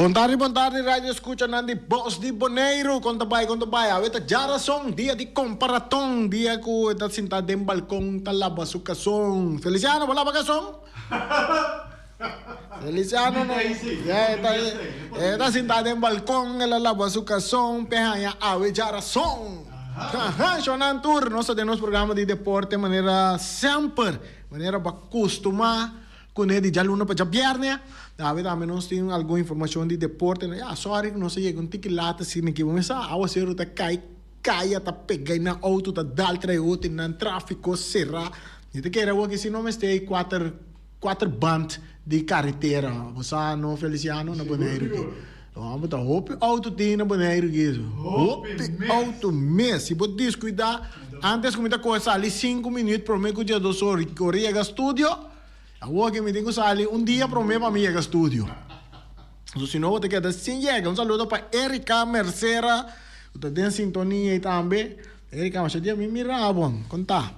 Bon tardi bon tardi radio escuchanan di Bos di Boneiru con ta bay con ta bay awe ta djarason dia di comparaton dia cu e ta sinta den balcon ta laba su cason Feliciano bo laba cason? Feliciano no ya e ta e ta sinta den balcon el a laba su cason pe haña awe djarason haha shonan tur nos ta den nos programa di deporte manera semper manera bo a custuma. Kuné di djaluna pa djabièrnè. Awe tambe nos tin algun informashon di deporte. Ya, sòri ku nos a yega un tiki lat asina aki. Bo mester sa awaseru ta kai, kaya ta pega i nan outo ta dal trae otro i nan tráfiko será. Mi ta kere awor ki si no mester ei kuater kuater band di karetera. Bo sa no Feliciano na Boneiru aki. Bo ta hopi outo tin na Boneiru aki. Hopi outo mes. Si bo diskuidá antes ku mi ta kohe sali sinku minüt promé ku diesdos or ora yega studio. Awor ke mi tin ku sali un dia promé pa mi yega studio. So si no bo ta keda sin yega. Un saludo pa Erika Mercera ku ta den sintonia ei tambe. Erika masha dia mi mira bo. Kon ta?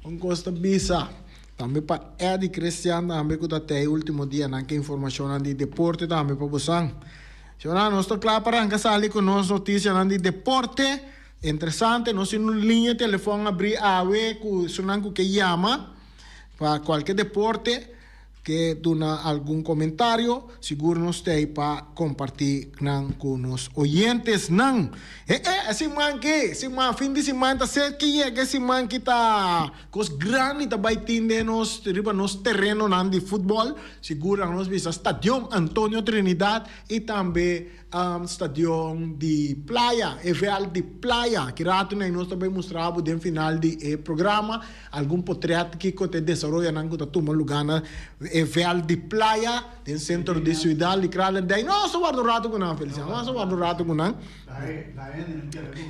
Un kos ta bisa. Tambe pa Eddy Christian tambe ku ta te e ultimo dianan ke informashonnan di deporte tambe pa bosan. Shona nos ta kla pa ranka sali ku nos notisianan di deporte. Interesante nos tin un liña telefòn abrí awe ku esunnan ku ke yama. Pa cualke deporte ke duna algun comentario, sigur nos ta ei pa comparti nan cu nos oyentesnan. E e, e siman ki, siman, fin di siman ta ser ki yega e siman ki ta cos grandi ta bay tin den nos, riba nos terenonan di futbol, sigur nan nos bisa Stadion Antonio Trinidad y tambe Stadion di Playa, e veld di Playa. Ki rato nan nos ta bay mustra bo den final di e programa algun potret kico ta e desaroyonan cu ta tuma luga na e veld di Playa den centro di ciudad di Kralendijk. Nos ta warda un rato cu nan, Feliciano. Nos ta warda un rato cu nan.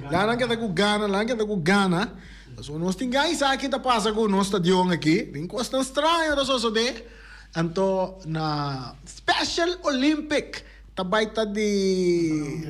La nan keda cu gana, la nan keda cu gana. Pasobra nos tin gana sa ki ta pasa cu nos stadion aki. Tin cosnan straño ta sosode. Anto na Special Olympic. Ta bai ta di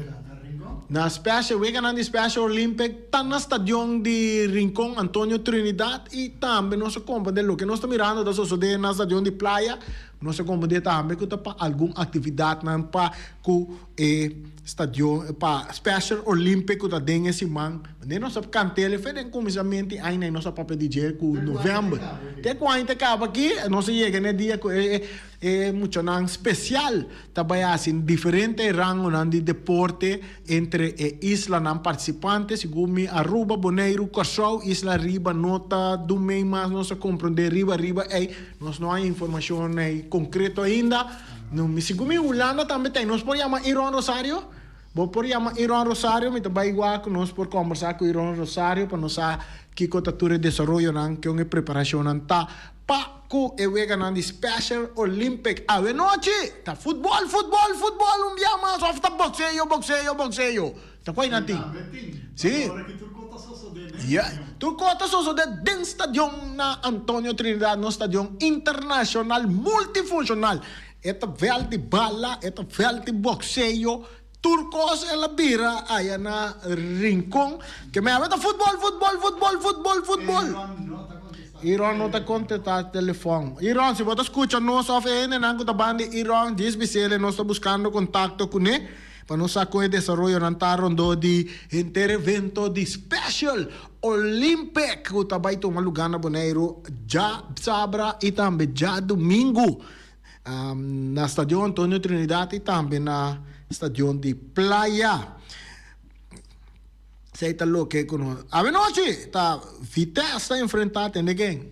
na Special weganan di Special Olympic ta na stadion di Rincon Antonio Trinidad y tambe nos a comprende loke nos ta mirando ta sosode na stadion di Playa nos a comprende tambe cu ta pa algun actividadnan pa cu e stadion pa Special Olympic cu ta den e siman manera nos a cant'el fe den cuminsamento di aña nos a papia di dje cu november te cu aña ta caba aki nos a yega na e dia cu e E muchanan spesial ta bai hasi diferente rangonan di deporte entre e islanan partisipante. Segun mi Aruba, Boneiru, Kòrsou, Isla Riba no ta dumei mas nos a komprondé riba riba ei. Nos no hay informashon ei konkreto ainda. No mi segun mi Hulanda tambe ta ei. Nos por yama Iron Rosario? Bo por yama Iron Rosario, mi ta bai wak ku nos por kòmbersá ku Iron Rosario pa nos sa kiko ta tur e desaroyonan, kon e preparashonnan ta. Pa cu e weganan di Special Olympic awe nochi ta futbol, futbol, futbol un bia mas of ta boxeo, boxeo, boxeo. Ta cuai nan tin? Si. Ya, tur cos ta sosode den stadion na Antonio Trinidad, nos stadion internacional multifuncional. E ta veld di bala, e ta veld di boxeo, tur cos el a bira aya na Rincon. Ke me awe ta futbol, futbol, futbol, futbol, futbol. Iron no ta contesta telefon. Iron, si bo ta scucha nos of e hendenan cu ta ban di Iron, djis bisele nos ta buscando contacto cune pa nos sa con e desaroyonan ta rondó di henter evento di Special Olympic cu ta bay tuma luga na Boneiru djasabra y tambe djadumingu na Stadion Antonio Trinidad y tambe na Stadion di Playa. Esei ta loke ku nos. Awenochi ta Vitesse ta enfrentá tende ken?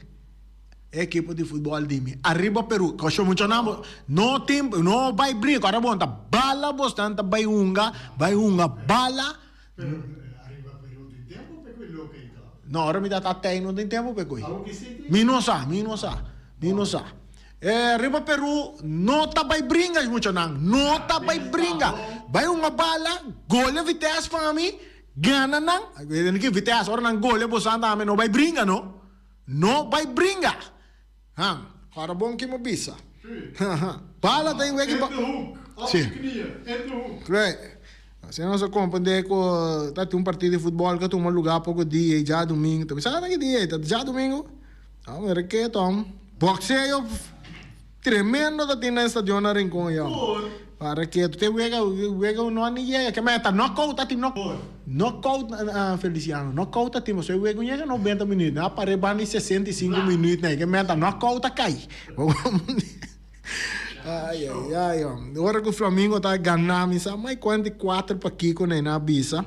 E ekipo di futbòl di mi. Ariba Peru. Kosho muchanan bo no tin no bai brinka. Ora bo ta bala bosnan ta bai hunga, bai hunga bala. Pero ariba Peru tin tempu pa e koe loke ei ta? No, ora mi ta ta tei no tin tempu pa e koe. Awo ki si tin? Mi no sa, mi no sa, mi no sa. E riba Peru no ta bai bringa es muchanan, no ta bai bringa. Bai hunga bala, golia Vitesse pa mi, gana nan. Ki Vitesse, ora nan golia bosan tambe no bai bringa no. No bai bringa. Han, ora bon ki mi bisa. Bala ta weki ba. Si. Asina nos a comprende cu ta tin un partido di futbol cu a tuma lugar poco dia y djadomingo. Ta bisa ta ki dia? Ta djadomingo? A mira ke tom. Boxeo tremendo ta tin na e stadion na Rincon ya. Para ketu te wega wega no a ni yega ke meta knockout a tin knockout Feliciano knockout a tin pasobra e wega un yega 90 minuut nan a pare banda di 65 minuut nan ke meta knockout a kai ay ay ay ora ku Flamingo ta gana mi sa mai 44 pakiko nan a bisa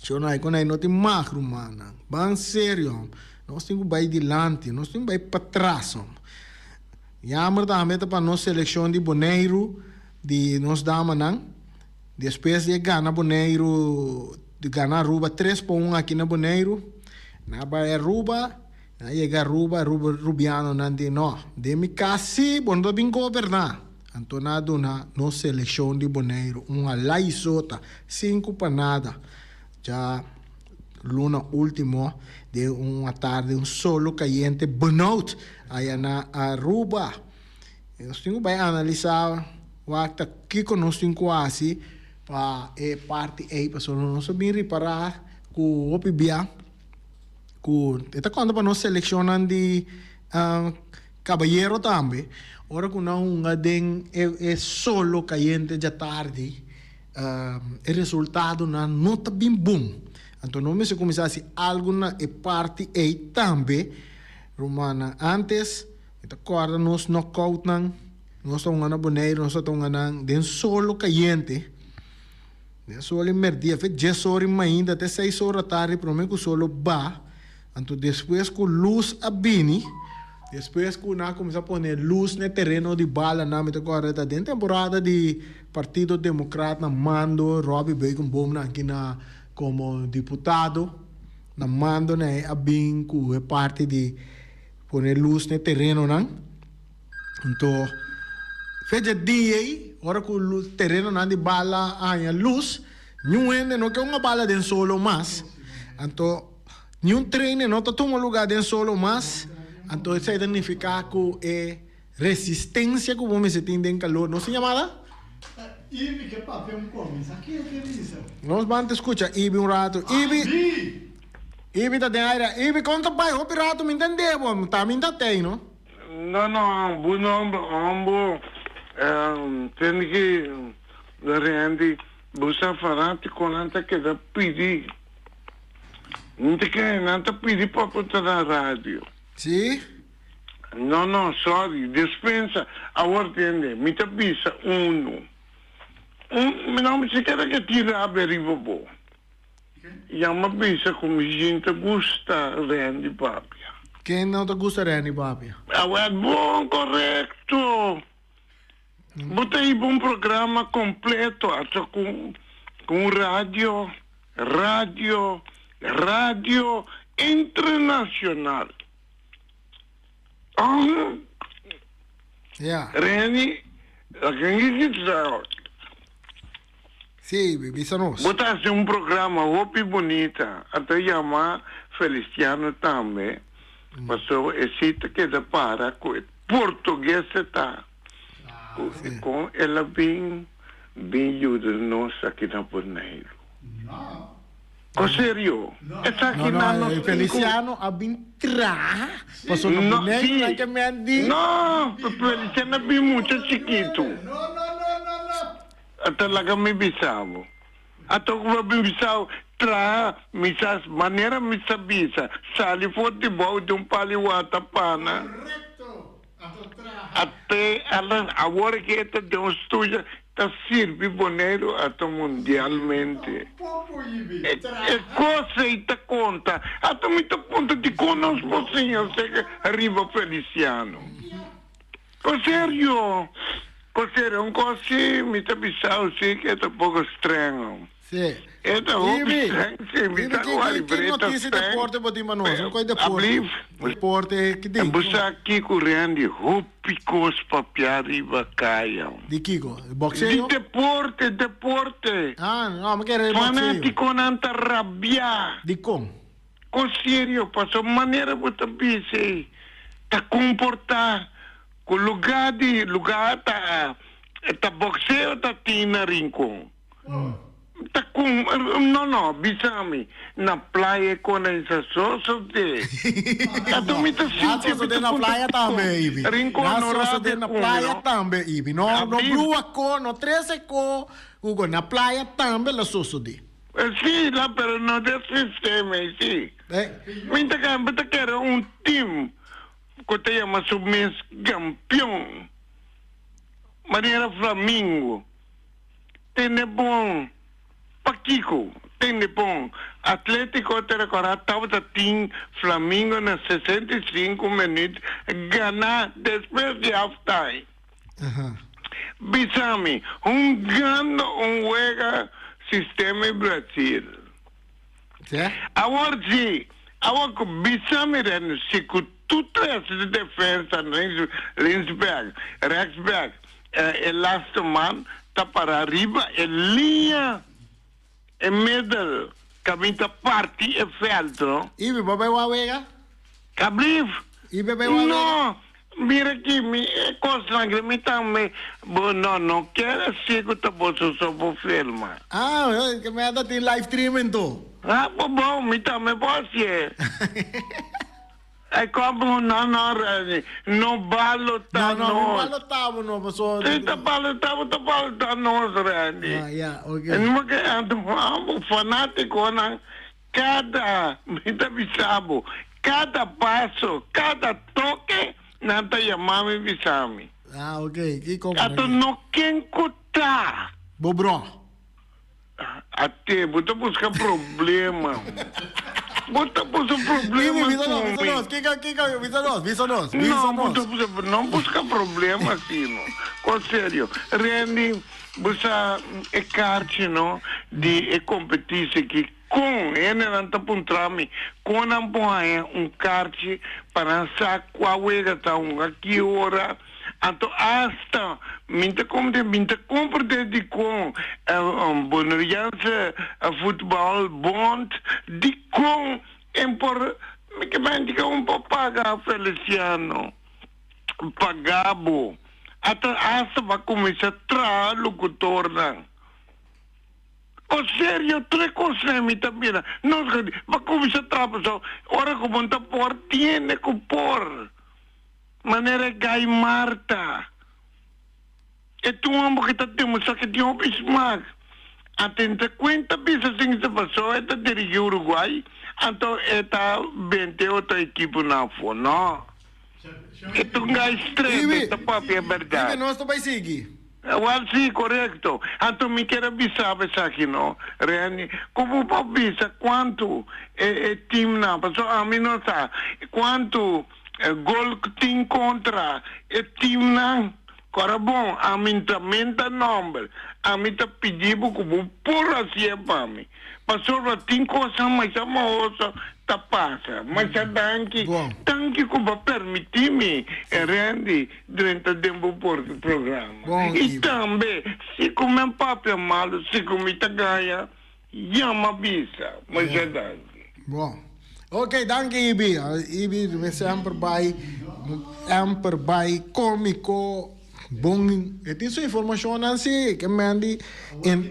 Shonai ku nai no tin mag rumannan ban serio nos tin ku bai dilanti nos tin ku bai patras. Jammer tambe ta pa nos selekshon di Boneiru di nos damanan. Despues di e gana Boneiru, di gana Aruba tres pa un aki na Boneiru, nan a bai Aruba, nan a yega Aruba, Aruba Rubianonan di no, den mi kas si bo no ta bin goberná. Anto nan a duna nos selekshon di Boneiru un alaisota, sinku pa nada. Dja luna ultimo den un atardi un solo cayente benout aya na Aruba. Nos tin cu bay analisa wak ta kico nos tin cu haci pa e parti ey pasobra nos a bin ripara cu hopi bia cu e ta conta pa nos seleccionnan di cabayero tambe ora cu nan hunga den e solo cayente djatardi. E resultadonan no ta bin bon. Anto nos mester kuminsá hasi algu na e parti ei tambe, rumannan. Ántes, mi ta kòrda nos nòkoutnan, nos ta hunga na Boneiru, nos ta hunga nan den solo kayente, den solo mèrdia, fe dies ora i mainta te seis ora tardi promé ku solo ba. Anto despues ku lus a bini, despues ku nan a kuminsá pone lus na e tereno di balanan, mi ta kòrda ta den temporada di Partido Demokrat na mando, Robby Beukenboom nan aki na komo diputado na mando nan a bin ku e parti di pone lus na e terenonan. Anto fecha dia ei, ora ku terenonan di bala a haña lus, niun hende no ke hunga bala den solo mas. Anto Niun trainer no ta tuma luga den solo mas, anto esei ta nifica cu e resistencia cu bo mester tin den calor. Nos tin yamada? Ibi ke papia un comienza ke ke bisa. Nos ban ta scucha Ibi un rato. Ibi! Ibi ta den aire. Ibi con ta bay? Hopi rato mi ntende bo. Ta mi nta tey no. No no, bu nomber hombo tende ki Randy bu sa fanaticonan ta keda pidi. Nan ta kere, nan ta pidi pa bo ta na radio. Sí? No, no, sorry, despensa. Awor tende, mi ta bisa unu. Un, mi no sikiera ke tira abe riba bo. Yama bisa ku mi shin ta gusta Randy papia. Ken no ta gusta Randy papia? Awor, bon, korekto. Bo ta hiba un programa completo hasta cu un radio, radio, radio internacional. Ahn. Ja. Reni, laga mi bisa. Sí, bisa nos. Bo ta haci un programa hopi bunita. A ta yama Feliciano tambe, pasobra e si ta keda para cu e portugues e ta. Cu con el a bin bin yuda nos aki na Boneiru. Con serio, esaki nan nos tin cu. Feliciano a bin traha pasobra na Boneiru nan ke men di. No, Feliciano a bin mucha chikitu. A ta laga mi bisa bo. A ta ocupa mi bisa bo, traha mi sa manera mi sa bisa, sali for di bou di un pali wata pana. A te awor ke e ta den un studio ta sirbi Boneiru hasta mundialmente. E cos ei ta conta. Hasta mi ta puntra dicon nos por siña riba Feliciano. Ko serio, ko serio, un kos si mi ta bisao si ke ta poko streng. Si. E ta hopi Ibi, streng si, mi Ibi ta ki ku ki ki libreta noticia di streng. deporte bo tin pa nos? Un kos di deporte. Ablief. Deporte, ki tin? Bo sa kiko Randy, hopi kos papia riba kaya. Di kiko? Di Boxeo? deporte, deporte. Ah, no, mi kere boxeo. Fanatikonan ta rabia. Dikon? Con serio, pasobra manera bo ta bisa ei ta comporta cu lugar di lugar ta ta boxeo ta tin na Rincon. Ta con no no bisa mi na playa e conensa sosode anto mi ta Na sinti mi sosode ta na puntra playa dicon tambe Ibi. Rincon Na no sosode rabia na cu mi playa no tambe Ibi. No a no bisa. brua co no trece co Hugo na playa tambe la sosode. Si la pero no den sistema ey si. Eh. Mi ta kere mi ta kere un team cu ta yama su mes campeon manera Flamingo. Tende bon. Pakiko? Tende bon. Atletico ta recorda tabata tin Flamingo na 65 minuut gana despues di half time. Bisa mi, hungando un wega sistema y Brasil. Awor si, awor cu bisa mi Renny si cu tur tres di defensa linksback, rechtsback, E laatste man ta para riba e liña, e middel, kaminda parti e veld, no. Ibi, bo bai wak wega? Kablief? Ibi bai wak wega? No, mira aki, mi e kosnan aki mi tambe, bo no, no kier hasi ku ta boso so por filma. Ah, ke meta tin live streaming to. Ah, bo bon, mi tambe por hasié. E komo no no Renny, no balota No, no, mi nos. balota bo no paso. Si ta balota bo ta balota nos Renny. Ah, ya, ok. En mo ke anto amo fanatikonan kada mi ta bisa bo kada paso kada toke nan ta yama mi bisa mi. Ah, ok. Kiko Anto no ken ku ta. Bo bro. Ate, bo ta buska problema. Bo ta buska problema Bisa nos, ku bisa mi. nos. Kiko, kiko, bisa nos, bisa nos, bisa No, bo nos. ta buska, no buska problema asina. Ko serio. Randy, bo sa e karchi no di e kompetisi aki kon hendenan ta puntra mi kon nan por haña un karchi pa nan sa kua wega ta hunga ki ora. Anto asta mi ta komprende, mi ta komprende dikon Boneriaanse Voetbal Bond dikon en por, mi ke menti ke un por paga Feliciano, paga bo. Ata asta bo a kuminsá traha lokutornan. O serio, tur e kosnan mi ta mira. Nos bo a kuminsá traha pasobra ora ku bo no ta por tiene ku por. Manera Guy Marta. E ta un homber ku ta demostrá ku e tin hopi smak. A tenta kuenta bisa sin sa pasó e ta dirigí Uruguay, anto e ta bente otro ekiponan afó. No. E ta un guy straight, e ta papia Ibi, bèrdat. nos ta bai sigui. Wèl sí, korekto. Anto mi kier a bisa bo esaki no, Renny, ku bo por bisa kuantu e teamnan, pasobra ami no sa kuantu Gol ku tin kontra e timnan. Kora bon, ami ta menta nòmber. Ami ta pidi bo ku bo por hasié pa mi. Pasobra tin kosnan masha mahoso ta pasa. Masha danki. Danki ku bo a permití mi, Randy, drenta den bo programa. I tambe, si ku mi a papia malu, si ku mi ta gaña, Yama bisa, masha danki. Bon. Ok, danki Ibi. Ibi mi semper bai, semper bai komiko bon. E tin su informashonnan si, ke men di en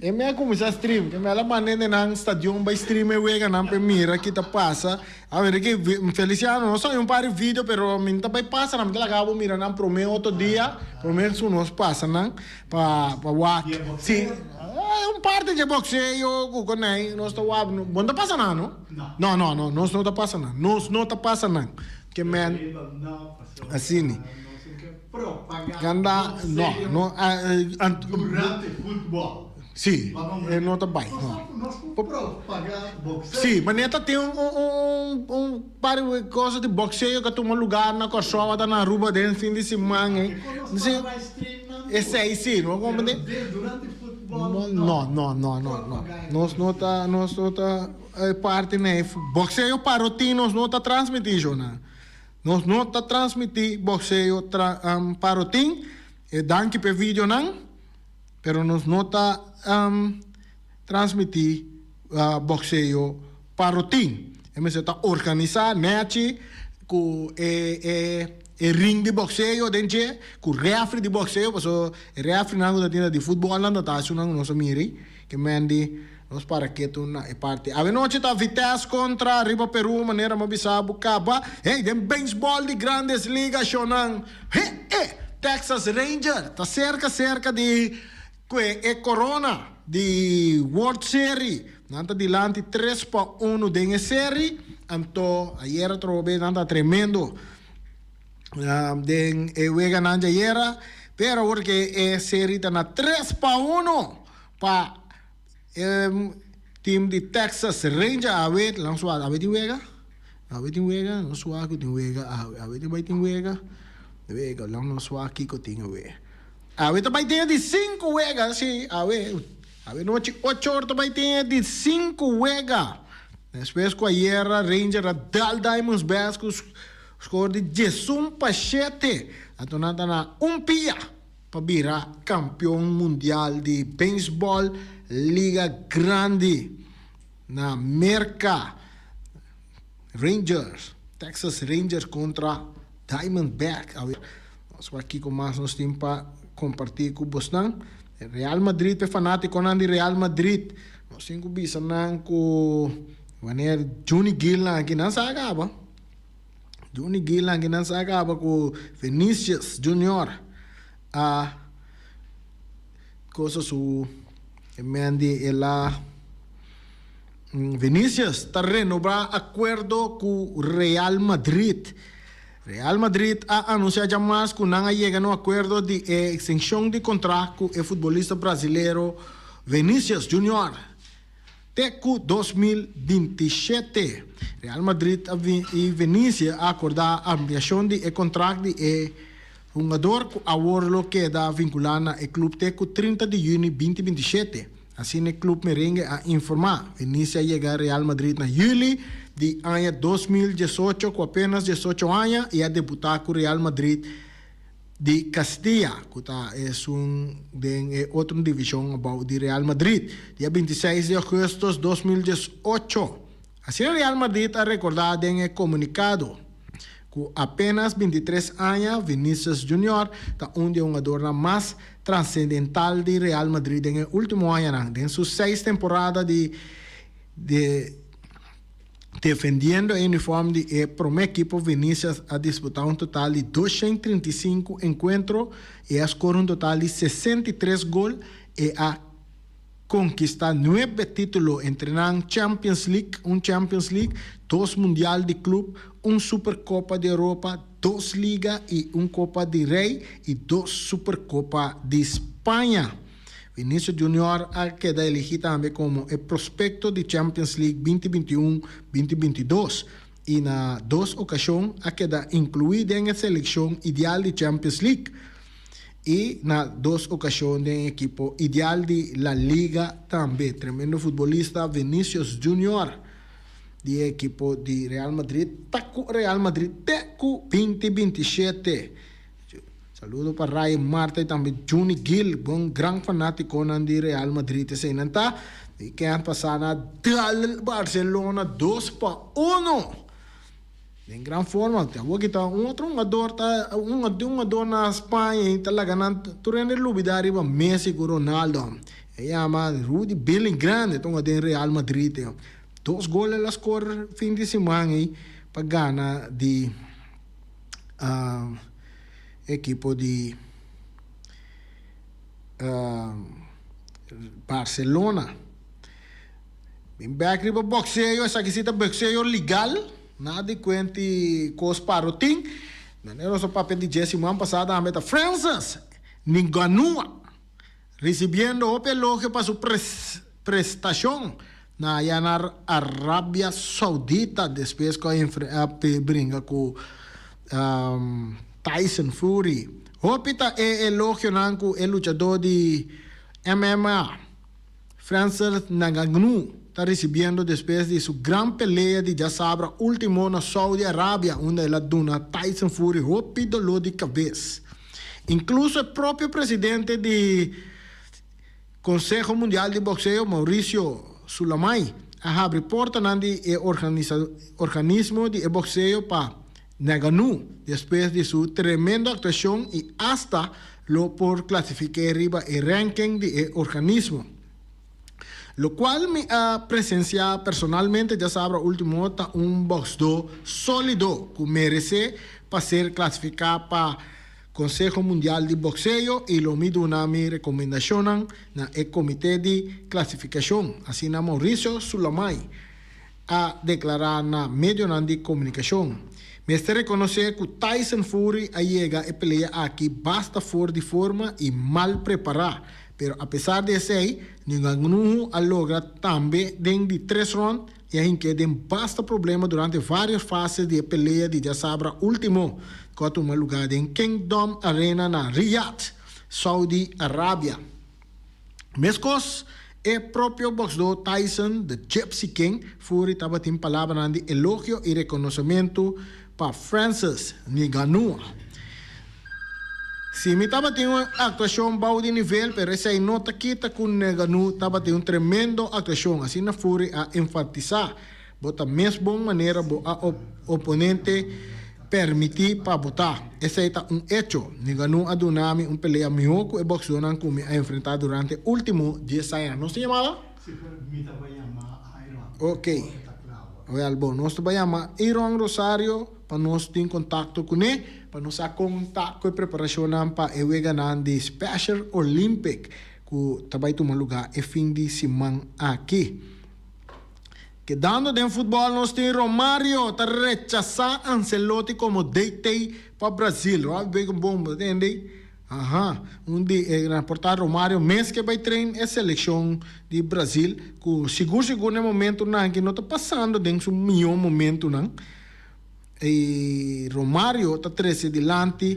e me a kuminsá stream, ke men a manda hende nan stadion bai stream e weganan pa e mira ki ta pasa. A mira ki Feliciano nos a un par di video pero mi no ta bai pasa nan, mi ta laga bo mira nan prome otro dia, prome su nos pasa nan. Pa pa wak si un parte dje boxeo ku konei nos ta wak bo no ta pasa nan no no no no nos no ta pasa nan nos no ta pasa nan ke men asini ganda no no si e no ta bai no si manera ta tin un un un par di cosa di boxeo ka tuma lugar na Kòrsou ata na Aruba den fin di siman ei si. Esei si, no comprende? No, no, no, no, no. Nos no ta, nos no ta parti na e boxeo parotin nos no ta transmiti shona. Nos no ta transmiti boxeo tra parotin. E danki p'e videonan, pero nos no ta transmiti boxeo parotin. E mester ta organisa nechi ku e e. e ring di boxeo den dje ku refri di boxeo paso e refrinan ku ta tin ta di futbolnan ta ta esunnan ku nos a mira ei ke men di nos para ketu na e parti. Awenochi ta Vitesse kontra riba Peru manera mi a bisa bo kaba. Hey den beisbòl di Grandes Ligas shownan he e Texas Ranger ta serka serka di kue e korona di World Serie. Nan ta dilanti 3-1 den e seri. Anto ayera atrobe nan ta tremendo den e weganan djayera. Pero awor ke e seri ta na 3-1 pa e team di Texas Ranger. Awe lan sua awe tin wega? Awe tin wega? No sua ku tin wega awe. Awe tin bai tin wega? Wega lan no sua kiko tin awe. Awe ta bai tin e di sinku wega si awe. Awe nochi ocho or ta bai tin e di sinku wega. Despues ku ayera Ranger a dal Diamondbacks ku skor di 11-7. Anto nan ta na un pia pa bira kampion mundial di beisbòl Liga Grandi na Merka. Rangers, Texas Rangers kontra Diamondbacks. Awe nos wak kiko mas nos tin pa kompartí ku bosnan. Real Madrid, p'e fanátikonan di Real Madrid, nos tin ku bisa nan ku wanneer Juni Gil nan aki nan sa kaba. Juni Gil nan aki nan sa kaba ku Vinicius Junior a kosa su men di el a Vinicius ta renobá akuerdo ku Real Madrid. Real Madrid a anunsiá djamas ku nan a yega na un akuerdo di e ekstenshon di kontrakt ku e futbolista brazilero Vinicius Junior te ku 2027. Real Madrid i Vinicius a akordá ampliashon di e kontrakt di e hungador ku awor lo keda vinkulá na e klup te ku 30 di yüni 2027. Asina e club merengue a informa. Vinicius a yega Real Madrid na juli di aña 2018 cu apenas 18 aña y a debuta cu Real Madrid di Castilla, cu ta esun den e otro division abou di Real Madrid, dia 26 di augustus 2018. Asina Real Madrid a recorda den e comunicado. Ku apenas 23 aña, Vinicius Junior ta un di e hungadornan mas transendental di Real Madrid den e ultimo añanan. Den su seis temporada di di defendiendo e uniform di e prome ekipo, Vinicius a disputa un total di 235 enkuentro i a skor un total di 63 gol i a Konkistá nuebe título, entre nan Champions League, un Champions League, dos Mundial di Club, un Supercopa di Europa, dos Liga i un Copa di Rey i dos Supercopa di Spaña. Vinicius Junior a keda eligí tambe komo e prospekto di Champions League binti 21, 2022 i na dos okashon a keda inkluí den e selekshon ideal di Champions League. I na dos okashon den ekipo ideal di La Liga tambe. Tremendo futbolista Vinicius Junior di e ekipo di Real Madrid ta ku Real Madrid te ku 2027. Saludo pa Ryan Marta i tambe Juni Gil, bon gran fanatikonan di Real Madrid eseinan ta. Weekend pasá na dal Barcelona 2-1. Den gran forma, te awor ki ta un otro hungador ta un hungador na Spaña y ta laga nan tur hende lubida riba Messi cu Ronaldo. E yama Rudy Bellingham, e ta hunga den Real Madrid. Dos gol el a score fin di siman ey pa gana di ekipo di Barcelona. Bin bek riba boxeo, esaki si ta boxeo legal, nada di cuenti cos parotin. Manera nos a papia di dje siman pasa tambe ta Francis Ngannou ricibiendo hopi elogio pa su prestacion na aya na Arabia Saudita despues cu a bringa cu Tyson Fury. Hopi ta e elogionan cu e luchador di MMA. Francis Ngannou ta ricibiendo despues di su gran pelea di djasabra ultimo na Saudi Arabia unda el a duna Tyson Fury hopi dolor di cabes. Incluso e propio presidente di Conseho Mundial di Boxeo Mauricio Sulaiman a habri portanan di e organismo di e boxeo pa. Ngannou despues di su tremendo aktuashon i asta lo por klasifik'é riba e ranking di e organismo. Lokual mi a presensiá personalmente djasabra último ta un bòksdó sólido ku meresé pa ser klasifiká pa Konseho Mundial di Bokseo i lo mi duna mi rekomendashonnan na e komité di klasifikashon, asina Mauricio Sulaiman a deklará na medionan di komunikashon. Mester rekonosé ku Tyson Fury a yega e pelea aki basta for di forma i mal prepará, pero apesar di esei, Ngannou a logra tambe den di tres rònt i a hink'é den basta problema durante vários fase di e pelea di djasabra último, ku a tuma lugá den Kingdom Arena na Riyadh, Saudi Arabia. Meskos, e propio boksdó Tyson The Gypsy King Fury tabatin palabranan di elogio i rekonosementu pa Francis Ngannou. Si mi tabatin un aktuashon bou di nivel, pero esei no ta kita ku Ngannou tabatin un tremendo aktuashon, asina Fury a enfatisá. Bo ta mes bon manera bo a oponente permití pa bo ta. Esei ta un echo. Ngannou a duna mi un pelea mihó ku e boksdónan ku mi a enfrentá durante último dies aña. Nos ta yamada? Si, pero mi ta bai yama Iron. Ok. Ora ta kla awor. Wèl, bon, nos ta bai yama Iron Rosario pa nos tin kontakto kuné, pa nos sa kon ta ku e preparashonnan pa e weganan di Special Olympic ku ta bai tuma lugá e fin di siman aki. Kedando den futbòl nos tin Romario ta rechasá Ancelotti komo DT pa Brazil. Rob Bacon bon bo ta tende? Aha, un di e raportá Romario mes ke bai train e selekshon di Brazil ku sigur sigur na e momentunan aki no ta pasando den su mihó momentunan. I Romario ta trese dilanti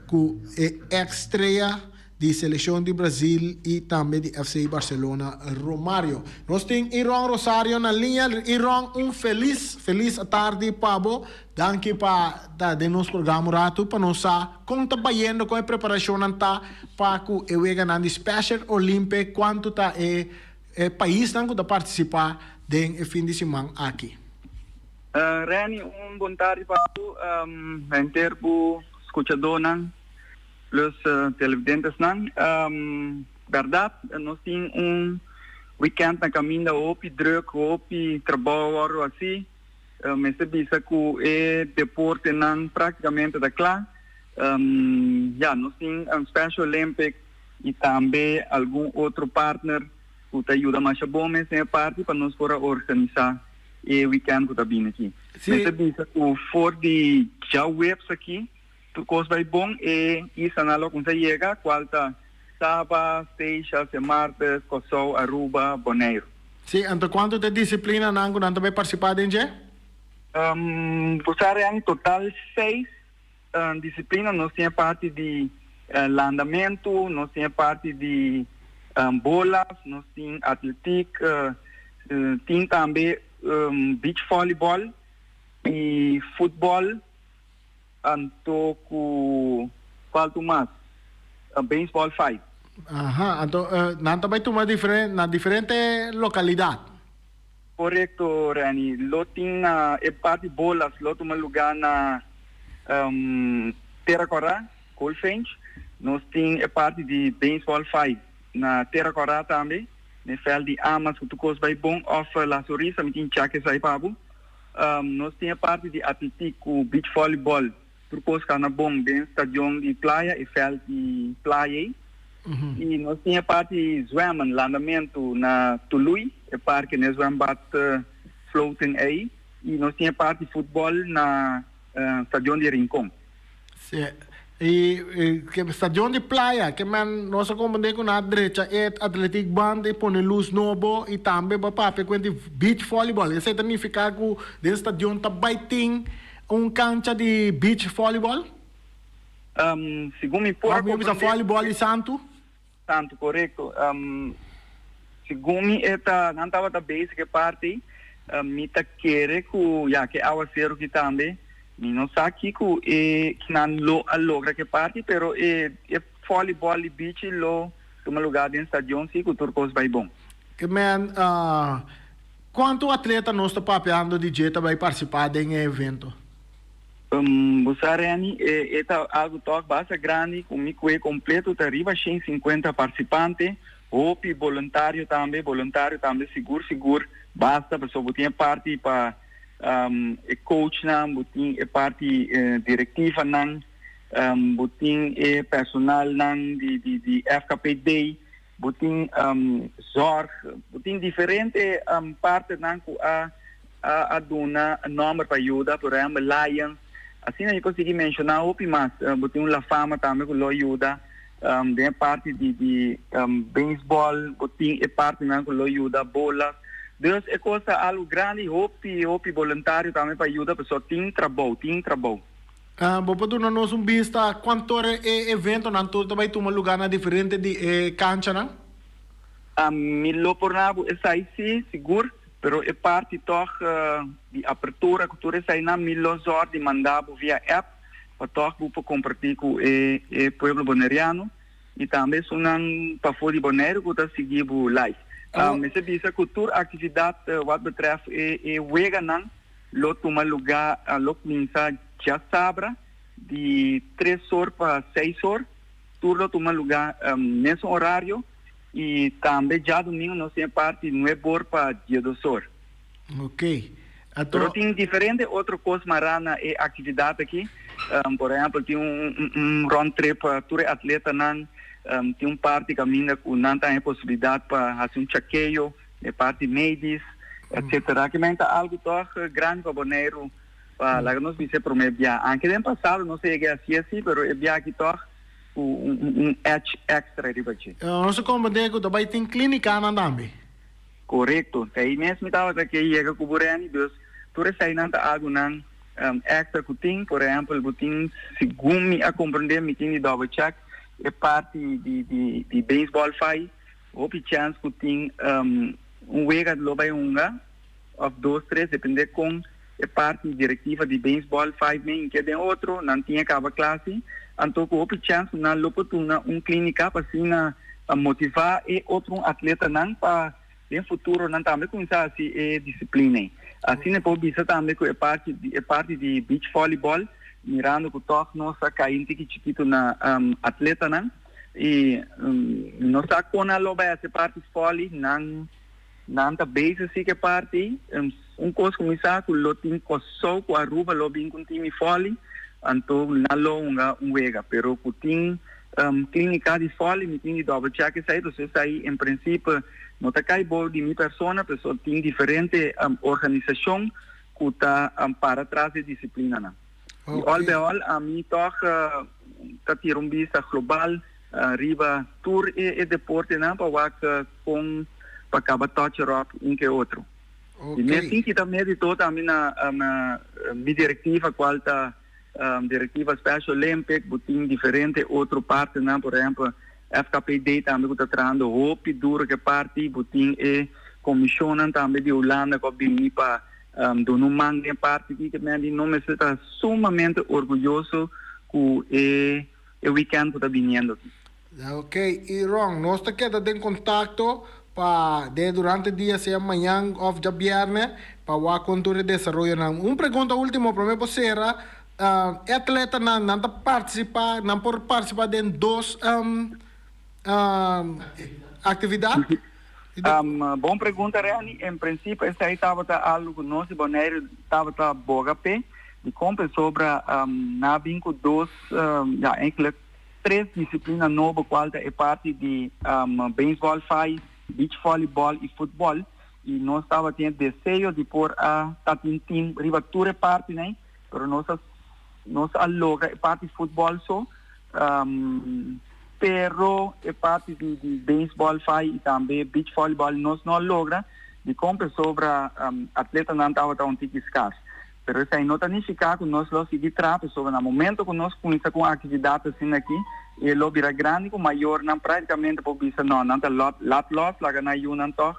ku e eks strea di seleccion di Brazil y tambe di FC Barcelona Romario. Nos tin Iron Rosario na liña. Iron, un feliz, feliz atardi pa bo. Danki pa ta den nos programa un ratu pa nos sa con ta bayendo, con e preparacionnan ta pa cu e weganan di Special Olympic, cuanto ta e e paisnan cu ta participa den e fin di siman aki. Renny, un bon tardi pa bo, henter bo scuchadornan. Plus televidentesnan. Berdad nos tin un weekend na caminda hopi druk, hopi trabao wordo haci. Mester bisa cu e deportenan practicamente ta cla. Ya, nos tin Special Olympic y tambe algun otro partner cu ta yuda masha bon mes den e parti pa nos por a organisa e weekend cu ta bini aki. Mester bisa cu for di djaweps aki Tur kos bai bon, e islanan lo kumsa yega, kual ta Saba, Seixas, Sint Maarten, Kòrsou, Aruba, Boneiru. Sí, anto kuantu ta e disiplinanan ku nan ta bai partisipá den dje? Bo sa Reni, total seis disiplina. Nos tin e parti di landamentu, nos tin e parti di bolas, nos tin atletik, tin tambe beach volleyball i futbòl. Anto ku kual tu mas? Baseball fight. Aha, anto nan ta bai tuma diferente na diferente lokalidat. Korekto, Renny. Lo tin na e parti bolas lo tuma lugá na Tera Kòrá, Goldfinch. Nos tin e parti di baseball fight na Tera Kòrá tambe, na e vèlt di Amas ku tur kos bai bon òf La Sonrisa, mi tin chèk esei pa bo. Nos tin e parti di atletik ku beach volleyball, tur kos ka na bon den stadion di playa, e vèlt di playa ei. I nos tin e parti di zwemmen, landamentu na Tului, e parke na e zwembad floating ei. I nos tin e parti futbòl na stadion di Rincon. Sí. I ke stadion di playa ke men nos a komprendé ku nan a drecha e atletiek band i pone lus nobo i tambe bo a papia ku di beach volleyball. Esei ta nifiká ku den stadion ta bai tin un kancha di beach volleyball? Segun mi por a Òf mi bisa komprendé. volleyball i santu? Santu, korekto. Segun mi e ta nan tabata bezig e parti, mi ta kere ku ya ke awaseru ki tambe, mi no sa kiko e kinan lo a logra ke parti, pero e e volleyball di bichi lo tuma luga den stadion si ku tur kos bai bon. Ke men, kuantu atleta nos ta papiando di dje ta bai partisipá den e evento? Bo sa Renny, e ta algu tòg basta grandi ku mi kue kompleto ta riba 150 partisipante, hopi boluntario tambe, boluntario tambe sigur sigur basta pasobra bo tin e parti pa e coachnan, bo tin e parti direktivanan, bo tin e personalnan di FKPD, bo tin zorg, bo tin diferente partenan ku a a duna nòmber pa yuda, por ehèmpel Lions, asina mi por sigui menshoná hopi mas. Bo tin un La Fama tambe ku lo yuda den e parti di di beisbòl, bo tin e partinan ku lo yuda bolas. Dus e kos ta algu grandi, hopi hopi boluntario tambe pa yuda pasobra tin trabou, tin trabou. Bo por duna nos un bista kuantor e eventonan tur ta bai tuma lugá na diferente di e kanchanan? Mi lo por na bo esai sí, sigur, pero e parti tòg di apertura ku tur esainan mi lo zòrg di manda bo via app pa tòg bo por kompartí ku e e pueblo boneriano i tambe esunnan pafó di Boneiru ku ta sigui bo live. Mester bisa ku tur aktividat wat betrèf e e weganan lo tuma lugá, lo kuminsá djasabra di tres or pa seis or. Tur lo tuma lugá mesun orario i tambe djadumingu nos tin e parti nuebe or pa diesdos or. Ok. Pero tin diferente otro kos mará na e aktividat aki. Por ehèmpel tin un rond trip pa tur e atletanan, tin un parti kaminda ku nan ta haña e posibilidat pa hasi un chakeo. E parti medis, etcetera. Ki men ta algu tòg grandi pa Boneiru pa laga nos bisa e promé bia. Anke den pasado nos a yega hasi así, pero e bia aki tòg ku un edge extra riba dje. Nos a komprendé ku ta bai tin klínikanan tambe. Korekto. Ta ei mes mi tabata ke yega ku bo Renny. Dus tur eseinan ta algunan extra ku tin. Por ehèmpel bo tin, segun mi a komprendé, mi tin di double check, e parti di beisbòl fai. Hopi chèns ku tin un wega lo bai hunga òf dos tres depende kon e parti direktiva di beisbòl five men ke den otro nan tin a kaba klasi anto ku hopi chèns ku nan lo por duna un klínika pa asina motivá e otro atletanan pa den futuro nan tambe kuminsá hasi e disiplina ei. Asina e por bisa tambe ku e parti e parti di beach volleyball mirando ku tòg nos a kai un tiki chikitu na atletanan. I no sa kon nan lo bai hasi parti foli, nan nan ta bezig si ke parti. Un kos ku mi sa ku lo tin Kòrsou ku Aruba lo bin ku un timi foli, anto nan lo hunga un wega. Pero ku tin klínika di foli mi tin di dòbel chèk esei, pasobra esei en prinsipio no ta kai bou di mi persona, pasobra tin diferente organisashon ku ta para tras di e disiplinanan. I ol be ol ami tòg ta tira un bista global riba tur e deportenan pa wak kon pa kaba touch erop un ke otro. I mes tin kita mérito tambe na mi direktiva kual ta direktiva Special Olympic, bo tin diferente otro partenan, por ehempel FKPD tambe ku ta trahando hopi duro ku e parti, bo tin e komishonnan tambe di Hulanda ku a bini pa Duna un man den e parti aki ke men di no mester ta sumamente orguyoso ku e e weekend ku ta biniendo aki. Ok, y Ron, nos ta keda den contacto pa den durante dia sea mañan of djabierne pa wak con tur e desaroyonan. Un pregunta ultimo prome bo cera, e atletanan nan ta participa, nan por participa den dos actividad? Bon pregunta Renny. En principio esei tabata algo cu nos di Bonaire tabata boga p'e. Dicon? Pasobra nan a bin cu dos, ja eigenlijk tres disciplina nobo cual ta e parti di baseball five, beach volleyball y futbol. Y nos tabatin e deseo di por a ta tin team riba tur e partinan, pero nos a nos a logra e parti futbol so. Pero e parti di di baseball fai y tambe beach volleyball nos no a logra dicon pasobra atletanan tabata un tiki scars. Pero esai no ta nifica cu nos lo sigui traha pasobra na momento cu nos cuminsa cu un actividad asina aki e lo bira grandi cu mayornan practicamente por bisa no nan ta lot lat los laga nan yunan tog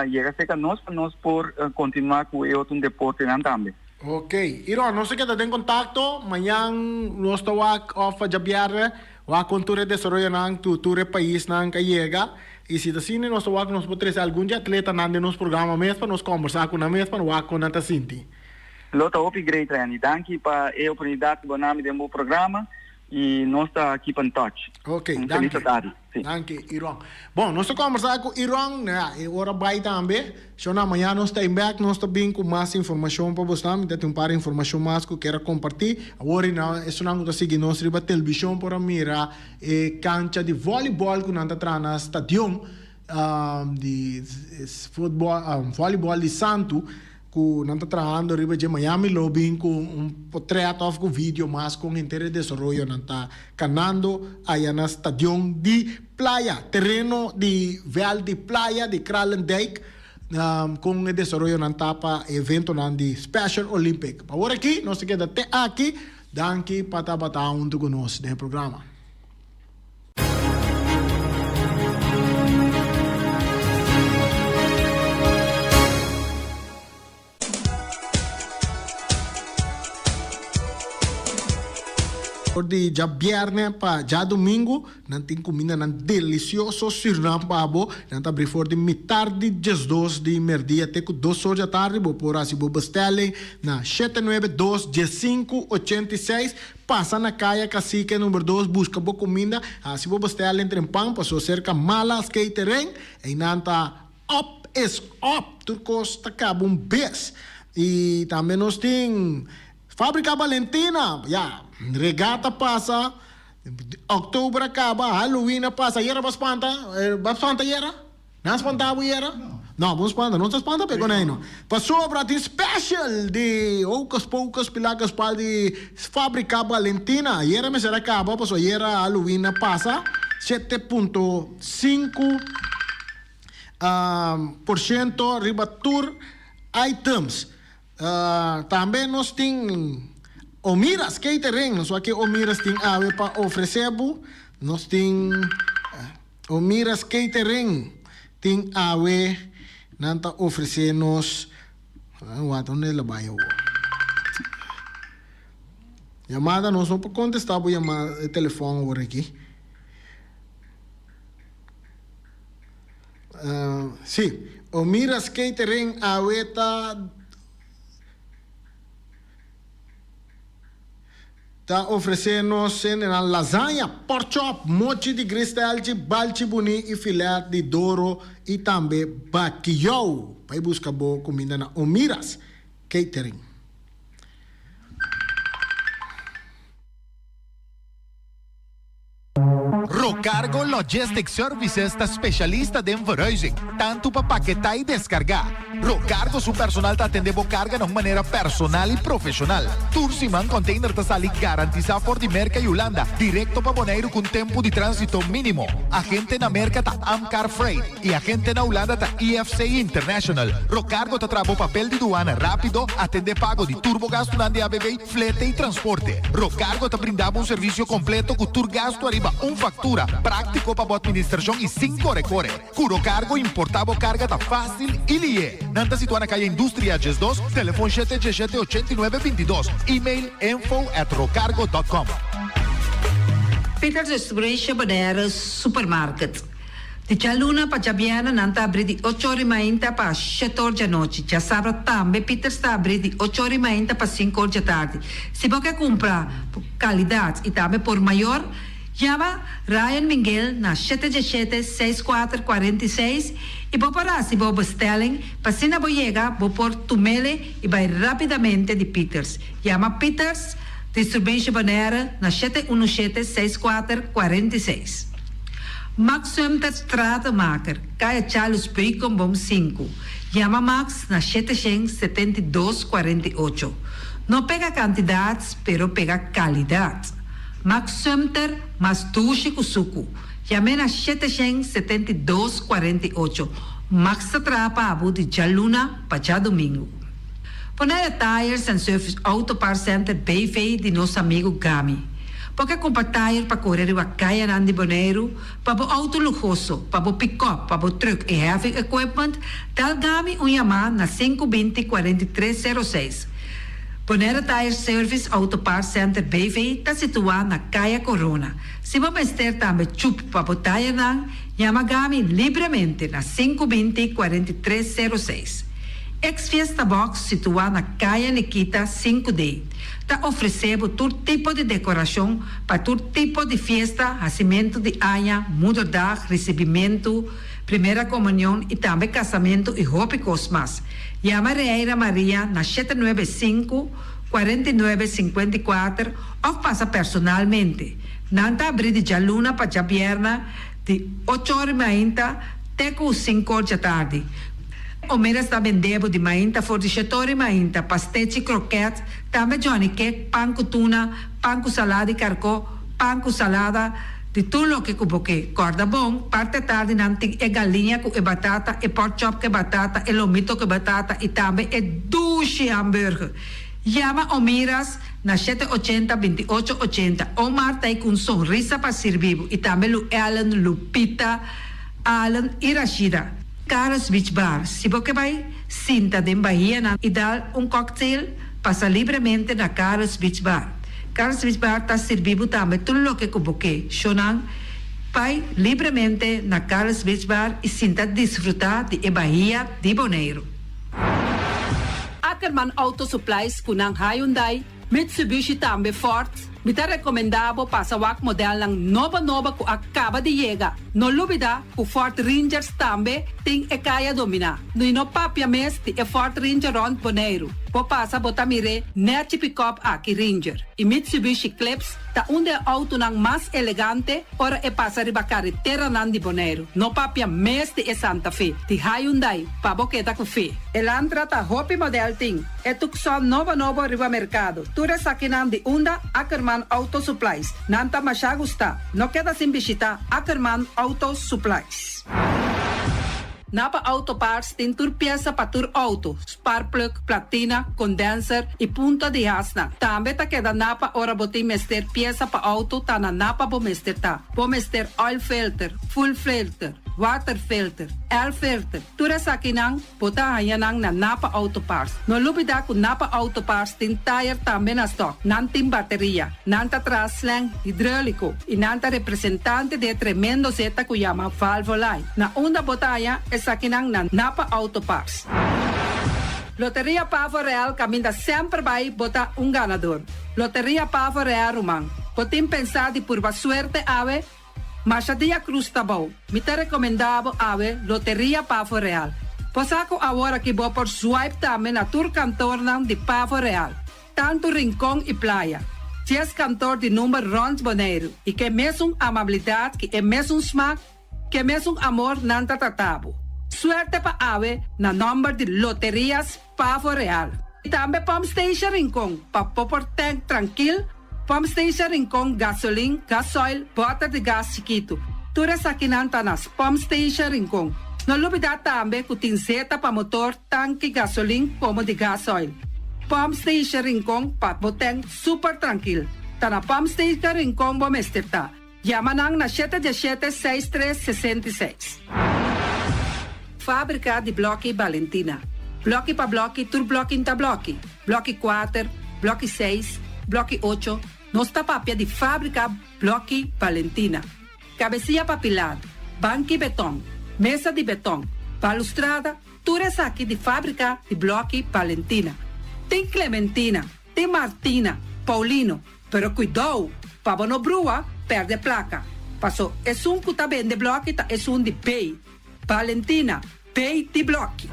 yega cerca nos pa nos por continua cu e otro deportenan tambe. Ok, Iron, nos ta keda den contacto, mañan nos ta wak of djabierne wak con tur e desaroyonan cu tur e paisnan ka yega y si ta asina nos ta wak nos por trece algun di atletanan den nos programa mes pa nos combersa cu nan mes pa wak con nan ta sinti. Lo ta hopi great Randy. Danki pa e oportunidat ku bo na mi den bo programa i nos ta keep in touch. Ok, Un danki. felis atardi. Si. Danki Iron. Bon, nos ta kombersá ku Iron, ya, e ora bai tambe. Shona, mañana nos ta bek, nos ta bin ku mas informashon pa bosnan. Mi ta tin un par informashon mas ku kier a kompartí. Awor i nan, esunnan ku ta sigui nos riba televishon por a mira e kancha di vòlibòl ku nan ta traha na stadion di futbòl, vòlibòl di Santu. Ku nan ta trahando riba dje Miami lo bin ku un potret of ku video mas kon henter e desaroyonan ta kanando aya na stadion di Playa, tereno di vèlt di Playa di Kralendijk, kon e desaroyonan ta pa e eventonan di Special Olympic. Pa awor aki nos ta keda te aki, danki pa tabata huntu ku nos den e programa. For di djabièrnè pa djadumingu nan tin kumindanan delisioso sirnan pa bo. Nan ta abri for di mitar di diesdos di merdia te ku dos or djatardi. Bo por hasi bo bestelling na shete nuebe dos diesinku ochenta i seis. Pasa na Kaya Cacique number dos buska bo kuminda, hasi bo bestelling trempan paso serka Malas Catering, einan ta up is up, tur kos ta kaba un bes. I tambe nos tin Fabrica Valentina, ya, regata pasa, oktober a kaba, Halloween a pasa, ayera bo spanta? Bo spanta ayera? Nan spanta bo yera? No, bo no spanta. No ta spanta p'e konei no. Pasobra tin special di Hocus Pocus Pilacus Pal di Fabrica Valentina. Ayera mester a caba pasobra ayera Halloween a pasa. 7.5 por ciento riba tur items. Tambe nos tin Omiras Catering. Nos wak ke Omiras tin awe pa ofrece bo. Nos tin. Omiras Catering tin awe nan ta ofrece nos wak donde el a bay awor yamada nos no por contesta bo yamada e telefon awor aki si Omiras Catering awe ta. Ta ofresé nos hendenan lasaña, pork chop, mochi di gristelchi, balchi buní i filet di doro i tambe bakiyou. Bai buska bo kuminda na Omiras Catering. Rocargo Logistic Services ta specialista den verhuizing, tanto pa paketá y descargá. Rocargo su personal ta atendé bo carga na un manera personal y profesional. Tur siman container ta sali garantisa for di Merca y Hulanda directo pa Boneiru cu un tempo di transito minimo. Agente na Merca ta Amcar Freight. Y agente na Hulanda ta IFC International. Rocargo ta traha bo papel di duana rapido, atende pago di tur bo gastunan di ABB, flete y transporte. Rocargo ta brinda bo un servicio completo cu tur gastu ariba un factura, practico pa bo administracion y sin core core. Cu Rocargo importa bo carga ta facil y lihe. Nan ta situa na Caya Industria 12, telefon shete diesshete ochenta i nuebe bintidos, email info at rocargo dot com. Peters Distribution Bonaire Supermarket. Di djaluna pa djabièrnè nan ta abrí di ocho ora i mainta pa shete or djanochi. Djasabra tambe Peters ta abrí di ocho ora i mainta pa sinku or djatardi. Si bo ke kumpra kalidat i tambe por mayor, yama Ryan Minguel na shete djeshete, seis kuater, kuarenta i seis i bo por hasi bo bestelling pa asina bo yega bo por tumele i bai rapidamente di Peters. Yama Peters Distribution Bonaire na shete unu shete, seis kuater, kuarenta i seis. Max Sumter Stratenmaker, Kaya Charles Beukenboom sinku. Yama Max na shete shen setenta i dos kuarenta i ocho. No pega kantidat, pero pega kalidat. Max Sumter mas dushi ku suku. Yam'é na shete shen setenta i dos kuarenta i ocho. Max ta traha pa bo di djaluna pa djadumingu. Bonaire Tires and Service Auto Parts Center BV di nos amigu Gami. Bo ke kumpra tire pa kore riba kayanan di Boneiru, pa bo outo luhoso, pa bo pikòp, pa bo trùk i heavy equipment, dal Gami un yamá na sinku binti kuarenta i tres sero seis. Bonaire Tire Service Auto Parts Center BV ta situá na Kaya Korona. Si bo mester tambe chup pa bo tirenan, yama Gami libremente na sinku binti kuarenta i tres sero seis. Ex Fiesta Box situá na Kaya Nikita 5D ta ofresé bo tur tipo di dekorashon pa tur tipo di fiesta, hasimentu di aña, moederdag, risibimentu, primera komunion i tambe kasamentu i hopi kos mas. Yama Reira Maria na 795 49 54 òf pasa personalmente. Nan ta abrí di djaluna pa djabièrnè di ocho or mainta te ku sinku or djatardi. Omeras ta bende bo di mainta for di shetor i mainta, pastechi, kroket, tambe johnny cake, pan ku tuna, pan ku salada di karkó, pan ku salada, di tur loke ku bo ke. Kòrda bon, parti atardi nan tin e galiña ku e batata, e pork chop ku e batata, e lomito ku e batata i tambe e dushi hamburger. Yama Omiras na shete ochenta, 28 ochenta. Omar ta ei ku un sonrisa pa sirbi bo i tambe Lu Ellen, Lupita, Allen i Rashida. Carlos Beach Bar, Si bo ke bai sinta den bahianan i dal un cocktail, pasa libremente na Carlos Beach Bar. Carlos Beach Bar ta sirbi bo tambe tur loke ku bo ke. Shownan, bai libremente na Carlos Beach Bar i sinta disfruta di e bahia di Boneiru. Ackerman Auto Supplies ku nan Hyundai, Mitsubishi tambe Ford, mi ta rekomendá bo pasa wak modelnan nobo nobo ku a kaba di yega. No lubidá ku Ford Rangers tambe tin e kaya dominá. I no papia mes di e Ford Ranger rònt Boneiru. Bo pasa bo ta mir'é nèchi pikòp aki Ranger. I Mitsubishi Eclipse ta un di e outonan mas elegante ora e pasa riba kareteranan di Boneiru. No papia mes di e Santa Fe di Hyundai pa bo keda ku fe. Elantra ta hopi modèl tin. E Tucson nobo nobo riba merkado. Tur esakinan di unda Ackerman Auto Supplies. Nan ta masha gusta. No keda sin bishita Ackerman Auto Supplies. Napa Auto Parts tin tur piesa pa tur auto, sparkplug, platina, condenser y punta di hasnan. Tambe ta keda Napa ora bo tin mester piesa pa auto ta na Napa bo mester ta. Bo mester oil filter, fuel filter, water filter, air filter, tur esakinan. Bo ta haña nan na Napa Auto Parts. No lubidá ku Napa Auto Parts tin tayer tambe na stòk. Nan tin bateria. Nan ta traha slang hidróliko i nan ta representante di e tremendo zeta ku yama Valvoline. Na unda bo ta haña esakinan na Napa Auto Parts. Loteria Pavo Real kaminda semper bai bo ta un ganador. Loteria Pavo Real ruman. Bo tin pensá di purba suerte awe? Masha dia Cruz ta bou. Mi ta recomenda bo awe Loteria Pavo Real. Bo sa cu awor aki bo por swipe tambe na tur kantoornan di Pavo Real, tanto Rincon y Playa. Dies kantoor di number rond Boneiru y ke mesun amabilidad ki e mesun smaak, ke mesun amor nan ta trata bo. Suerte pa awe na nomber di Loterias Pavo Real. Y tambe Pump Station Rincon pa bo por tank trankil. Pump Station Rincon, gasolin, gasoil, bòter di gas chikitu. Tur esakinan ta na Pump Station Rincon. No lubidá tambe ku tin zeta pa motor, tanki, gasolin komo di gasoil. Pump Station Rincon pa bo tèn super trankil. Ta na Pump Station Rincon bo mester ta. Yama nan na shete diesshete seis tres 66. Fábrika di blòki Balentina. Blòki pa blòki tur blòki n'ta blòki. Blòki kuater, blòki seis, blòki ocho, nos ta papia di fábrika blòki Balentina. Kabesia pa pilar, banki betòn, mesa di betòn, balustrada, tur esaki di fábrika di blòki Balentina. Tin Clementina, tin Martina, Paulino, Pero kuidou, pa bo no brua, pèrdè plaka. Paso esun ku ta bende blòki ta esun di bei. Valentina, bei di blòki.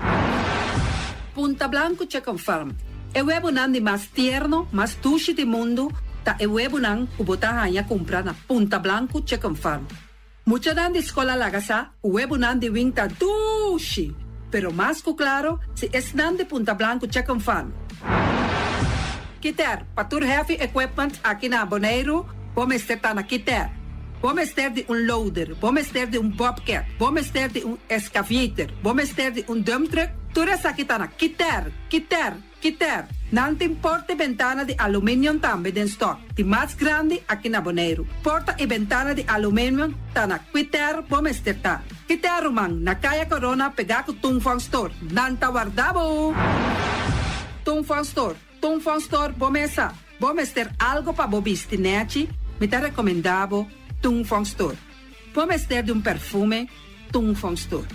Punta Blanco Chicken Farm, E webonan di mas tierno, mas dushi di mundu ta e webonan ku bo ta haña kumpra na Punta Blanco Chicken Farm. Muchanan di skol a laga sa ku webonan di wing ta dushi, pero mas ku klaro si esnan di Punta Blanco Chicken Farm. Kiter, pa tur heavy equipment aki na Boneiru, bo mester ta na Kiter. Bo mester di un loader, bo mester di un bobcat, bo mester di un excavator, bo mester di un dump truck, tur esaki ta na Kiter, Kiter, Kiter, nan tin porta i bentana di aluminium tambe den stock, di mas grandi aki na Boneiru. Porta i bentana di aluminium ta na Kiter bo mester ta. Kiter ruman, na Kaya Corona pegá ku Tung Fong Store. Nan ta warda bo! Tung Fong Store, Tung Fong Store bo mesa. Bo mester algo pa bo bisti nèchi? Mi ta rekomendá bo Tung Fong Store. Bo mester di un perfume? Tung Fong Store.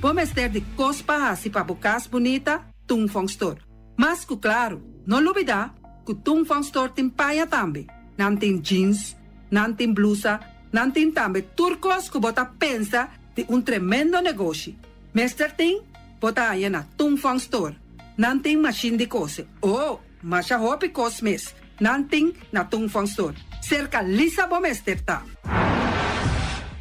Bo mester di kos pa hasi pa bo kas bunita? Tung Fong Store. Mas ku klaru, no lubidá ku Tung Fong Store tin paña tambe. Nan tin jeans, nan tin blusa, nan tin tambe tur kos ku bo ta pensa di un tremendo negoshi. Mester tin, bo ta haña na Tung Fong Store. Nan tin mashin di kose. Oh, masha hopi kos mes nan tin na Tung Fong Store. Serka Lisa bo mester ta.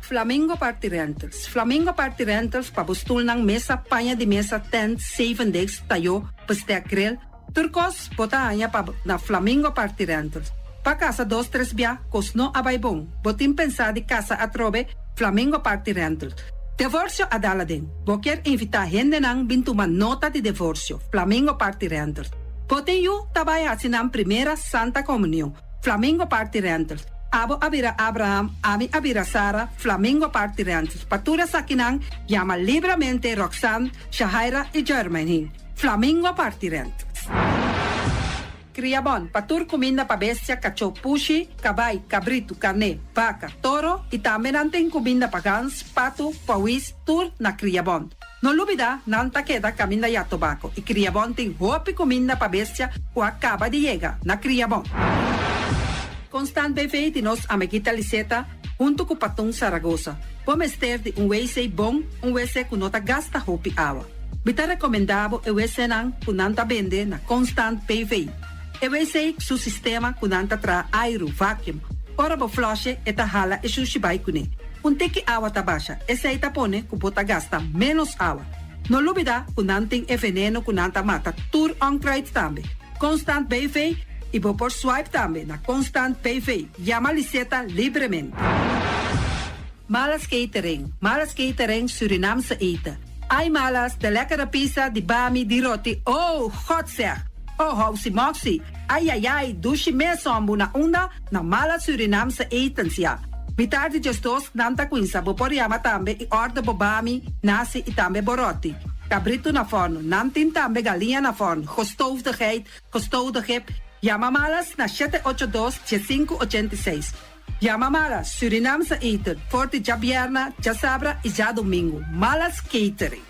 Flamingo Party Rentals Flamingo Party Rentals pa bo stulnan, mesa, paña di mesa, tent, zeven desk, tayó, bestek, grill, tur kos bo ta haña pa na Flamingo Party Rentals. Pa kasa dos tres bia kos no a bai bon, bo tin pensá di kasa atrobe? Flamingo Party Rentals. Devorsio a dal aden. Bo kier invitá hendenan bin tuma nota di devorsio? Flamingo Party Rentals. Bo tin yu ta bai hasi nan primera Santa Komunion? Flamingo Party Rentals. Abo a bira Abraham, ami a bira Sara, Flamingo Party Rentals. Pa tur esakinan, yama libramente Roxanne, Shahaira i Jermaine. Flamingo Party Rentals. Kriabon, pa tur kuminda pa bestia, kachó, pushi, kabai, kabritu, karné, baka, toro i tambe nan tin kuminda pa gans, patu, pawis, tur na Kriabon. No lubida, nan ta keda kaminda ya tobako i Kriabon tin hopi kuminda pa bestia ku a kaba di yega na Kriabon. Constant BV di nos amiguita Liseta huntu ku Patun Saragosa. Bo mester di un wc bon, un wc ku no ta gasta hopi awa. Mi ta rekomendá bo e wcnan ku nan ta bende na Constant BV. E wc su sistema ku nan ta traha airu, vacuum. Ora bo flush'e e ta hala e shushi bai kuné. Un tiki awa ta basha, esei ta pone ku bo ta gasta ménos awa. No lubidá ku nan tin e veneno ku nan ta mata tur onkruid tambe. Constant BV i bo por swipe tambe na Constant BV. Yama Liseta libremente. Malas Catering, Malas Catering Surinaamse eten. Ai Malas, de lekkere pizza, di bami, di roti, oh, God zeg! Oh, housi moxi, ai ai ai, dushi mes hombu na unda? Na Malas Surinaamse etens ya. Mitar di 12 nan ta cuinsa, bo por yama tambe y order bo bami, nasi y tambe bo roti. Cabrito na forno, nan tin tambe galiña na forno, gestoofde geit, gestoofde kip. Yama Malas na 782 1586. Yama Malas, Surinaamse eten, for di djabierna, djasabra y djadomingo. Malas Catering.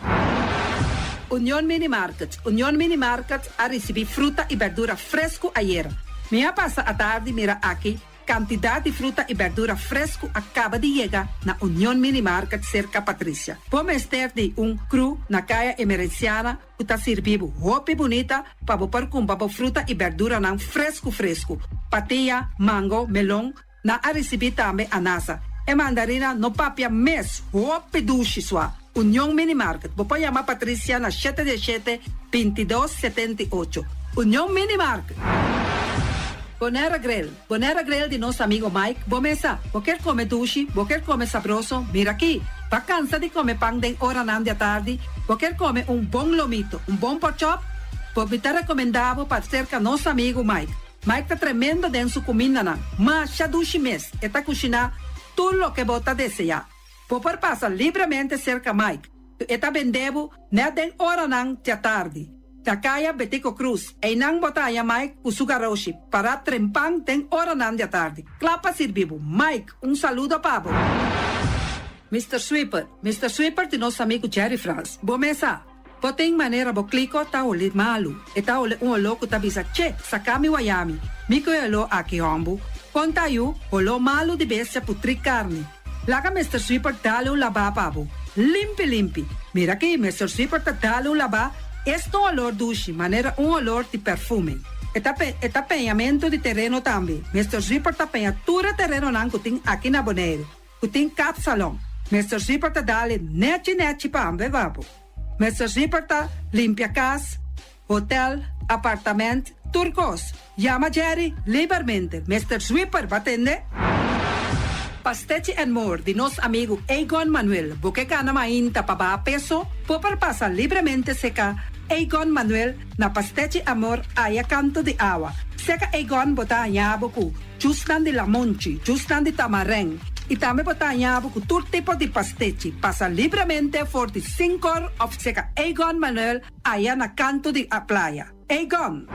Union Mini Market Union Mini Market a ricibi fruta y berdura fresco ayera. Mi a pasa atardi mira aki cantidad di fruta y berdura fresco a caba di yega na Union Mini Market cerca Patricia. Bo mester di un crew na Caya Emerenciana cu ta sirbi bo hopi bunita pa bo por cumpra bo fruta y berduranan fresco fresco. Patia, mango, melon, nan a ricibi tambe anasa. E mandarina no papia mes, hopi dushi swa. Union Mini Market, bo por yama Patricia na 7 7 22 78. Union Mini Market. Bonera Grill. Bonera Grill di nos amigo Mike. Bo mesa, bo kier come dushi, bo kier come sabroso, mira aki. Bo cansa di come pan den oranan di atardi, bo kier come un bon lomito, un bon porkchop, bo mi ta recomenda bo pa cerca nos amigo Mike. Mike ta tremendo den su cumindanan. Masha dushi mes, e ta cushina tur loke bo ta desea. Bo por pasa libremente cerca Mike. E ta bende bo net den oranan di atardi. Na Caya Betico Croes. Einan bo ta haya Mike cu su garoshi. Para trempan den oranan di atardi. Cla pa sirbi bo. Mike, un saludo pa bo. Mr. Sweeper. Mr. Sweeper di nos amigo Jerry Frans. Bo mesa. Bo tin manera bo kliko ta hole malu. E ta hole un oló ku ta bisa che, saka mi wayami. Mi ku e oló aki hombu. Konta yu, oló malu di bestia putri karni. Laga Mr. Sweeper dale un labá pa bo. Limpi limpi. Mira aki, Mr. Sweeper ta dale un labá. Esto olor dushi, manera un olor di perfume. E ta, pe, e ta peñamento di tereno tambe. Mr. Sweeper ta peña tur e terenonan ku tin aki na Bonaire. Ku tin kapsalon. Mr. Sweeper ta dale nechi nechi pa bo. Mr. Sweeper ta limpia cas, hotel, apartamento, tur cos. Yama Jerry liberamente. Mr. Sweeper, bo a tende? Pastechi and More di nos amigo Egon Manuel. Bo ke cana mainta pa baha peso, bo por pasa libremente serca Egon Manuel na Pastechi Amor aya canto di awa. Serca Egon bo ta haña bo ku juicenan di lamunchi, juicenan di tamarijn. Y tambe bo ta haña bo ku tur tipo di pastechi. Pasa libremente for di 5 of serca Egon Manuel aya na canto di a playa. Egon.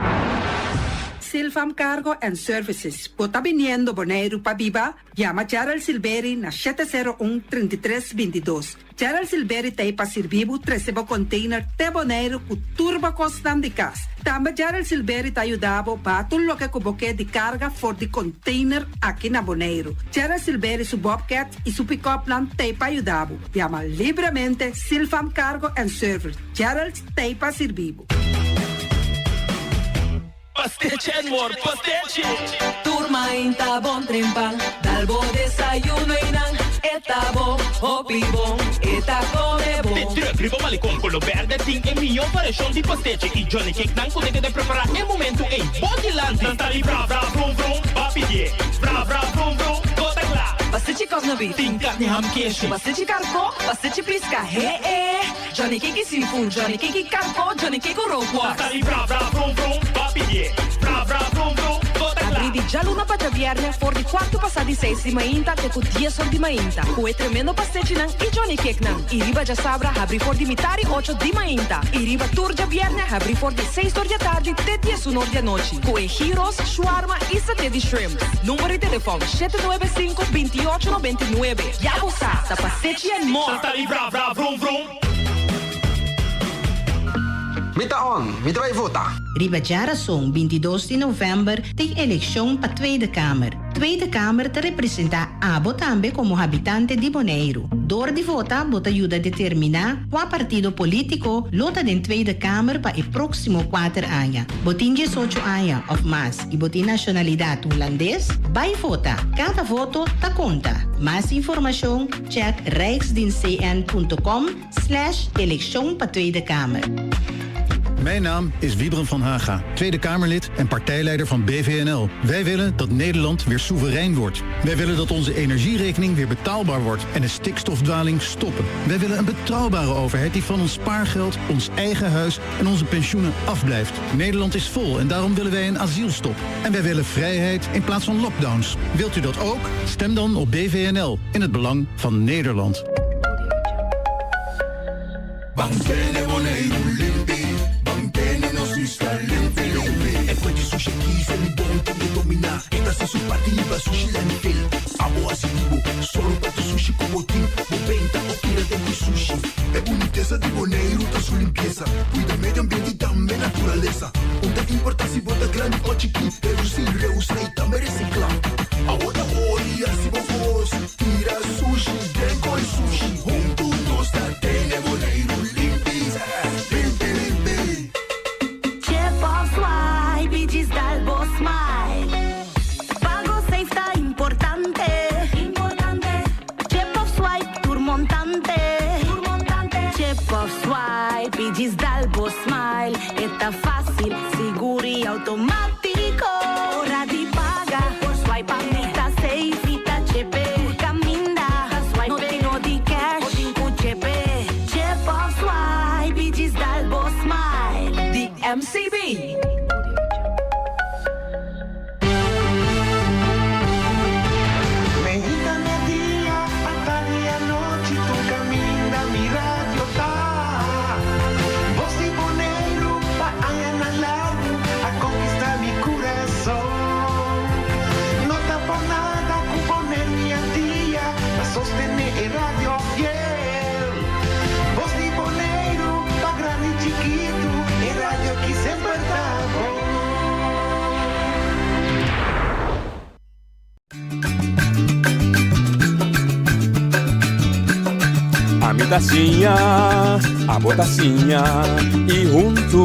Silvam Cargo and Services. Bo ta biniendo Boneiru pa biba? Yama Gerald Silberi na 701 33 22. Gerald Silberi ta ei pa sirbi bo trese bo container te Boneiru ku tur bo kosnan di kas. Tambe Gerald Silberi ta yuda bo baha tur loke ku bo ke di karga for di container aki na Boneiru. Gerald Silberi su bobcat i su pick-upnan ta ei pa yuda bo. Yama libremente Silvam Cargo and Service. Gerald ta ei pa sirbi bo. Pastechi and more pastechi! Tur mainta bon trempan, dal bo desayuno y nan e ta bo, hopi bon, e ta come bon. De druk riba malecon colo berde tin e miyo variacion di pastechi y johnny cake nan cu ta keda prepara e momento ey bo dilanti. Nan ta di bra bra vrum vrum, ba pidie, bra bra vrum vrum, bo ta cla. Pastechi cosna beef. Tin carni ham keshi. Pastechi carco, pastechi pisca, he e. Johnny Cake i seafood, Johnny Cake i karko, Johnny Cake ku rookworst. Ta di bra bra vrum vrum, ba pidié. Bra bra vrum vrum, bo ta kla. Abrí di djaluna pa djabièrnè for di kuartu pasá di seis di mainta te ku dies or di mainta ku e tremendo pastechinan i Johnny Cakenan. I riba djasabra habrí for di mitar i ocho di mainta. I riba tur djabièrnè habrí for di seis or di atardi te diesun or di anochi ku e gyros, shawarma i saté di shrimp. Number di telefòn, 795 28 99. Ya bo sa, ta pastechi and more! Ta di bra bra vrum vrum. Mi ta on, mi ta bai vota. Riba djarason 22 di novèmber tin elekshon pa Tweede Kamer. Tweede Kamer ta representá abo tambe komo habitante di Boneiru. Dor di vota bo ta yuda determiná kua partido polítiko lo ta den Tweede Kamer pa e próksimo kuater aña. Bo tin 18 aña òf mas i bo tin nashonalidat hulandes? Bai vota! Kada voto ta konta. Mas informashon Check rijksdienstcn.com slash elekshon pa Tweede Kamer. Mijn naam is Wiebren van Haga, Tweede Kamerlid en partijleider van BVNL. Wij willen dat Nederland weer soeverein wordt. Wij willen dat onze energierekening weer betaalbaar wordt en de stikstofdwaling stoppen. Wij willen een betrouwbare overheid die van ons spaargeld, ons eigen huis en onze pensioenen afblijft. Nederland is vol en daarom willen wij een asielstop. En wij willen vrijheid in plaats van lockdowns. Wilt u dat ook? Stem dan op BVNL in het belang van Nederland. Chip of swipe i djis dal bo smile. Pago safe ta importante. Chip of swipe tur montante. Chip of swipe i djis dal bo smile. E ta fácil, sigur i automátiko. Ora di paga por swipe pa mi ta safe i ta chepe. Tur kaminda swipe no tin no di cash bo tin ku chepe. Chip of swipe i djis dal bo smile. Di MCB. Meinta media, atardi anochi, tur kaminda mi radio ta. Bos di Boneiru pa añanan largu a konkistá mi kurason. No ta por nada ku Boneiru i Antia ta sostené e radio fiel. Bos di Boneiru pa grandi i chikitu, e radio aki semper ta bon. Ami ta siña, abo ta siña y huntu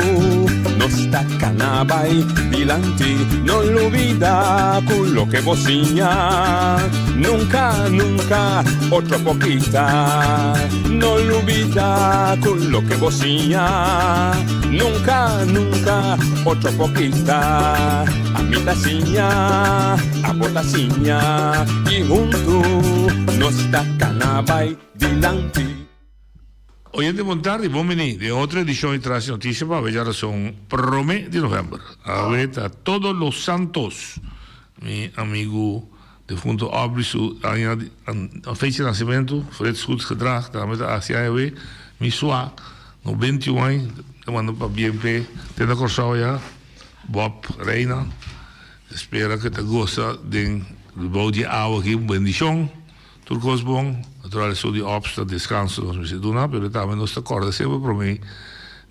nos ta cana bay dilanti. No lubida cu loke bo siña nunca, nunca otro por kita. No lubida cu loke bo siña nunca, nunca otro por kita. Ami ta siña, abo ta siña y huntu nos ta cana bay dilanti. Oyente bon tardi, bon bini den otro edicion di Tras di Noticia pa awe djarason prome di november. Awe ta Todos los Santos, mi amigu defunto Aubrey su aña di fecha di nacimento, Frits Goedgedrag tambe ta haci aña awe, mi sua 91 aña, ta manda pabien p'e te na Corsou ya. Bob Reina. Spera ku ta gosa den bou di awa aki un bendishon. Tur kos bon. Natural esun di ops ta deskanso nos mester duna, pero tambe nos ta kòrda semper promé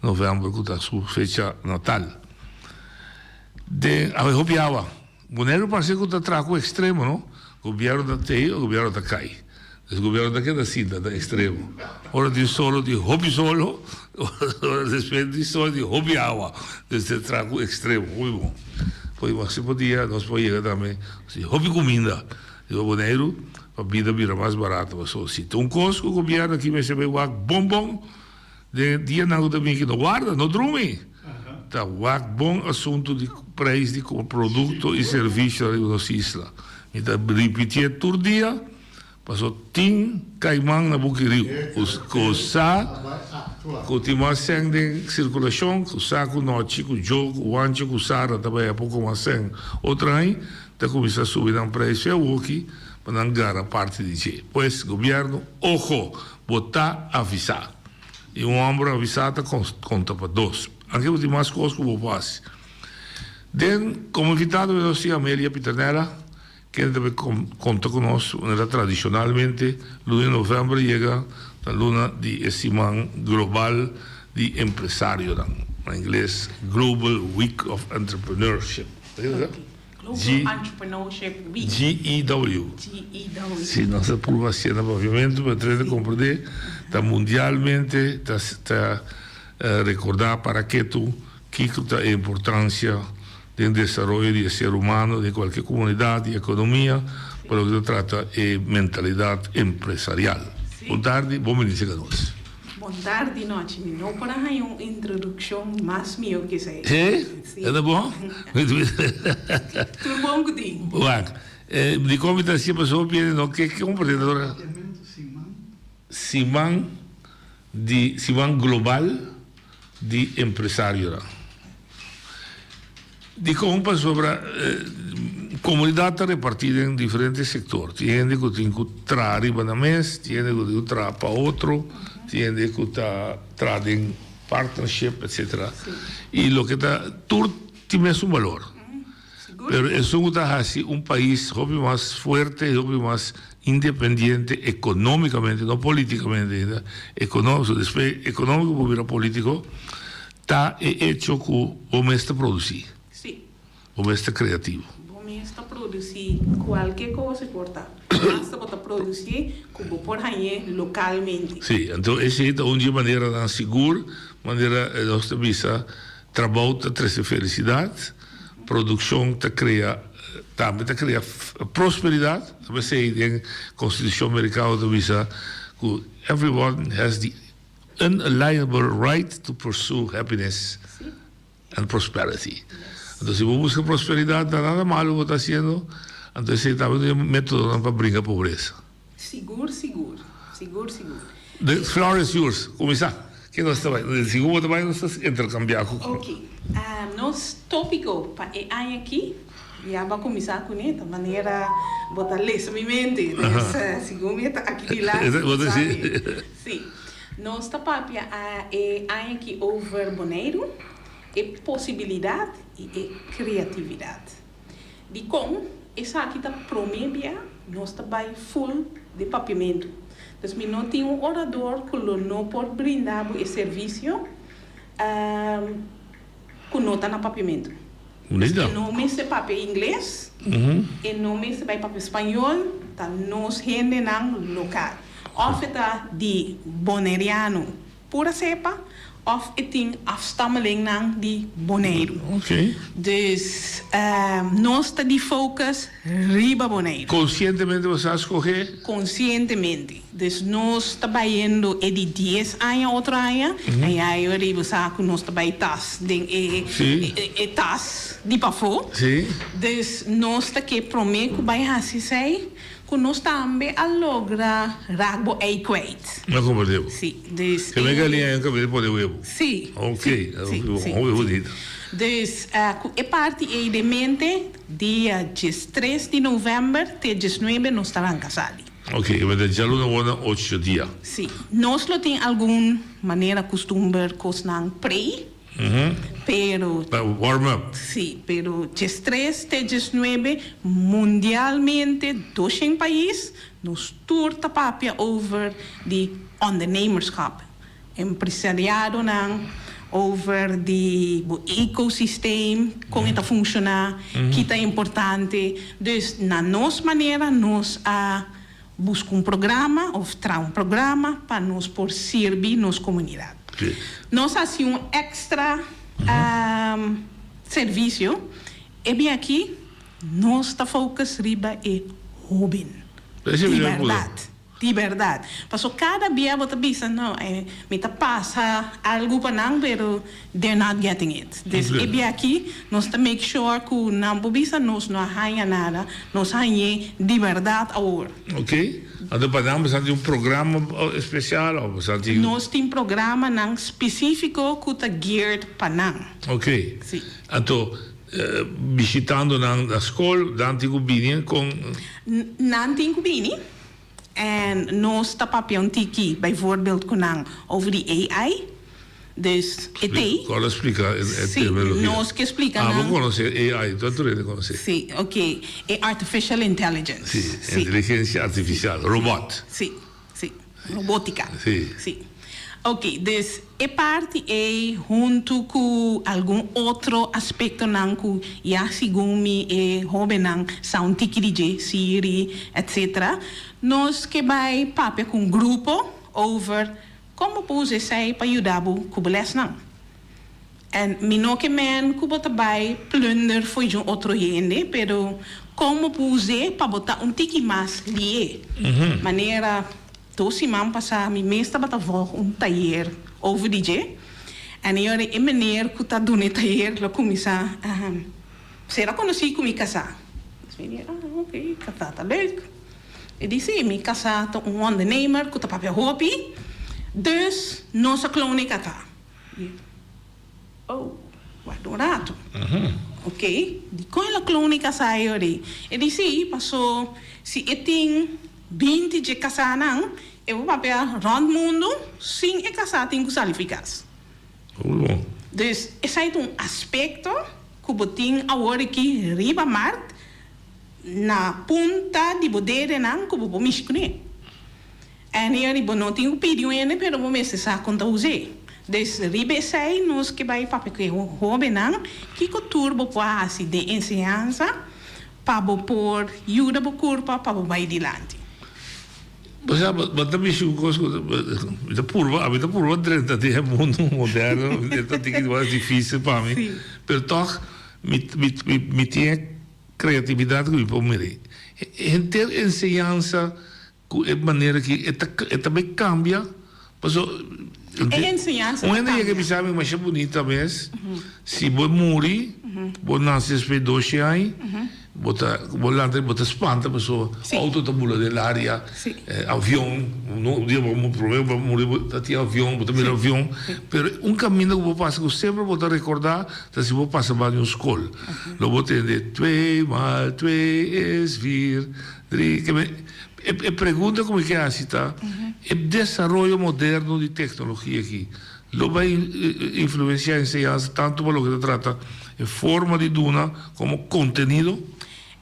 novèmber ku ta su fecha natal. Den awe hopi awa. Boneiru parse ku ta traha ku ekstremo no. Gobièrnu ta tei o gobièrnu ta kai. Dus gobièrnu ta keda sinta ta ekstremo. Ora tin solo tin hopi solo, ora despues di sol tin hopi awa. Dus ta traha ku ekstremo. Hopi bon. Por máksimo dia nos por yega tambe si hopi kuminda riba Boneiru pa bida bira mas barato. Pasobra si ta un kos ku gobièrnu aki mester bai wak bon bon Den e dianan ku ta bini aki no warda, no drumi. Ta wak bon asuntu di prijs di produkto i servisio riba nos isla. Mi ta ripitié tur dia, paso tin kaiman na buki riu ku sa ku tin mas sèn den sirkulashon, ku sa ku nochi, ku Djo, ku Wancho, ku Sara ta bai a poko mas sèn otro aña, ta kuminsá subi nan prijs fe awoki pa nan gara parti di dje. Pues, gobièrnu, ojo! Bo ta avisá. I un hòmber avisá ta konta pa dos. Anke bo tin mas kos ku bo por hasi. Den komo invitado nos tin Amelia Pieternella, kende ta bin konta ku nos manera tradishonalmente luna di novèmber yega ta luna di e siman global di empresarionan, na ingles Global Week of Entrepreneurship. Global Entrepreneurship Week. GEW. GEW. Si nos ta purba hacié na papiamentu, pero trata di comprendé, ta mundialmente ta ta recordá para ketu kiko ta e importancia den desaroyo di e ser humano den cualkier comunidad y economia pa loke ta trata e mentalidad empresarial. Bon tardi, bon bini cerca nos. Bon tardi nochi, mi no por a haña un introdukshon mas mihó ku esei. Sí? E ta bon? Tur bon ku tin. Wak, dikon mi ta hasié pasobra hopi hende no ke komprende ora siman di siman global di empresarionan. Dikon? Pasobra komunidat ta repartí den diferente sektor. Tin hende ku tin ku traha riba nan mes, tin hende ku tin ku traha pa otro, tin hende ku ta traha den partnership, etsetera. I loke ta tur tin mesun balor. Pero esun ku ta hasi un pais hopi mas fuerte i hopi mas independiente ekonómikamente, no polítikamente ainda, ekonómiko, despues ekonómiko por bira polítiko. Ta e echo ku bo mes ta produsí. Sí. Bo mes ta kreativo. Bo mes ta produsí kualke kos e por ta. Basta bo ta produsí ku bo por hañ'é lokalmente. Sí, anto esei ta un dje maneranan sigur, manera nos ta bisa, trabou ta trese felisidat, produkshon ta krea, tambe ta krea prosperidat. Ta p'esei den Konstitushon Merikano ta bisa ku everyone has the Unalienable right to pursue happiness and prosperity. Anto si bo buska prosperidad ta nada malo bo ta haciendo, anto esey tambe ta un metodonan pa bringa pobresa. Sigur sigur, sigur sigur. The floor is yours, cuminsa. Ke nos ta bay? Segun bo ta bay nos ta intercambia cu. Ok, nos topico pa e aña aki Ya bo a kuminsá kuné, ta manera bo ta lesa mi mente. Dus segun mi e ta aki dilanti, bo sabi. Sí. Nos ta papia e aña aki over Boneiru, e posibilidat i e kreatividat. Dikon esaki ta promé bia nos ta bai ful den papiamentu. Dus mi no tin un orador ku lo no por brinda bo e servisio ku no ta na papiamentu. Bonita. E no mester papia ingles, e no mester bai papia spañol, ta nos hendenan lokal. Òf e ta di Boneriano pura sepa, òf e tin afstammelingnan di Boneiru. Oké. Dus nos ta di focus riba Boneiru. Konsientemente bo sa skohé? Konsientemente. Dus nos ta bayendo e di dies aña otro aña, en ya e ora bo sa ku nos ta bay tas den e e tas di pafó. Dus nos ta ke promé ku bay hasi esei, ku nos tambe a logra rak bo ei kwijt. No komprendé bo. Si, dus Ke men galiña en kabes pone webu. Si. Oké, hopi bunita. Dus ku e parti ei den mente, dia diestres di novèmber te diesnuebe nos ta ranka sali. Ok, e mester djaluna wòrdu ocho dia. Sí. Nos lo tin algun manera, kustumber, kosnan prei. Pero. Pa warm up. Sí, pero 13 te 19 mundialmente 200 pais nos tur ta papia over di ondernemerschap, empresariadonan, over di bo ecosysteem, kon e ta funshoná, ki ta importante. Dus na nos manera nos a buska un programa of traha un programa pa nos por sirbi nos komunidat. Nos hasi un èkstra servisio e bin aki nos ta focus riba e hóben. Di bèrdat. Di bèrdat. Paso kada bia bo ta bisa no mi ta pasa algu pa nan pero they're not getting it. Dus e bia aki nos ta make sure ku nan por bisa nos no a haña nada, nos hañ'é di bèrdat awor. Ok. Anto pa nan boso tin un programa espesial òf boso tin. Nos tin programanan spesífiko ku ta geared pa nan. Ok. Si. Anto bishitando nan na skol, nan tin ku bini kon. Nan tin ku bini. En nos ta papia un tiki bijvoorbeeld ku nan over di AI. Dus e tei. Kòrda splika e Sí, terminologia. nos ke splika Ah, bo nan. konosé AI, tur tur hende konosé. Sí, ok. E artificial intelligence. Sí, Sí. inteligensia artifisial, robòt. Sí, sí. Robótika. Sí. Sí. Ok, dus e parti ei huntu ku algun otro aspektonan ku ya segun mi e hóbennan sa un tiki di dje, Siri, etcetera, nos ke bai papia ku un grupo over kon bo por usa esei pa yuda bo ku bo lèsnan. En mi no ke men ku bo ta bai plunder fo'i djun otro hende, pero kon bo por us'é pa bo ta un tiki mas lié. Manera Dos siman pasá mi mes tabata vòlg un tayer over di dje, en e ora e meneer ku ta duna e tayer lo kuminsá sera konosí ku mi kasá. Dus mi di, ah ok, kasá ta leuk. E di, sí, mi kasá ta un ondernemer ku ta papia hopi, dus nos a klone kasá. Oh, warda un ratu. Ok, dikon el a klon e kasá e ora ei? E di sí, pasó si e tin 20 dje kasánan, e por papia rònt mundu sin e kasá tin ku sali fi kas. Dus esei ta un aspekto ku bo tin awor aki riba mart na punta di bo dedenan ku bo por mishi kuné. En e bo no tin ku pidi un hende pero bo mester sa kon ta us'é. Dus riba esei nos ke bai papia ku e hóbennan kiko tur bo por hasi den enseñansa pa bo por yuda bo kurpa pa bo bai dilanti. Bo sa, bo ta mishi un kos ku mi ta purba, ami ta purba drenta den e mundu moderno, e ta tiki mas difisil pa mi, pero tòg mi mi mi tin e kreatividat ku mi por mira. Henter enseñansa Ku e manera ki e ta e ta bay cambia paso E enseñansa un ta hende yega cambia. bisa mi masha bunita mes si bo muri bo nace despues doce aña bo ta bo lanta bo ta spanta paso auto ta bula den laria avion un dia bo prome bo muri bo ta tin avion bo ta mira avion pero un caminda ku bo pasa ku semper bo ta recorda ta si bo pasa banda di un skol lo bo tende twee maal twee is vier drie ke me E pregunta ku mi ke hasi ta, e desaroyo moderno di teknologia aki lo bai influensiá enseñansa tantu pa loke ta trata e forma di duna komo kontenido?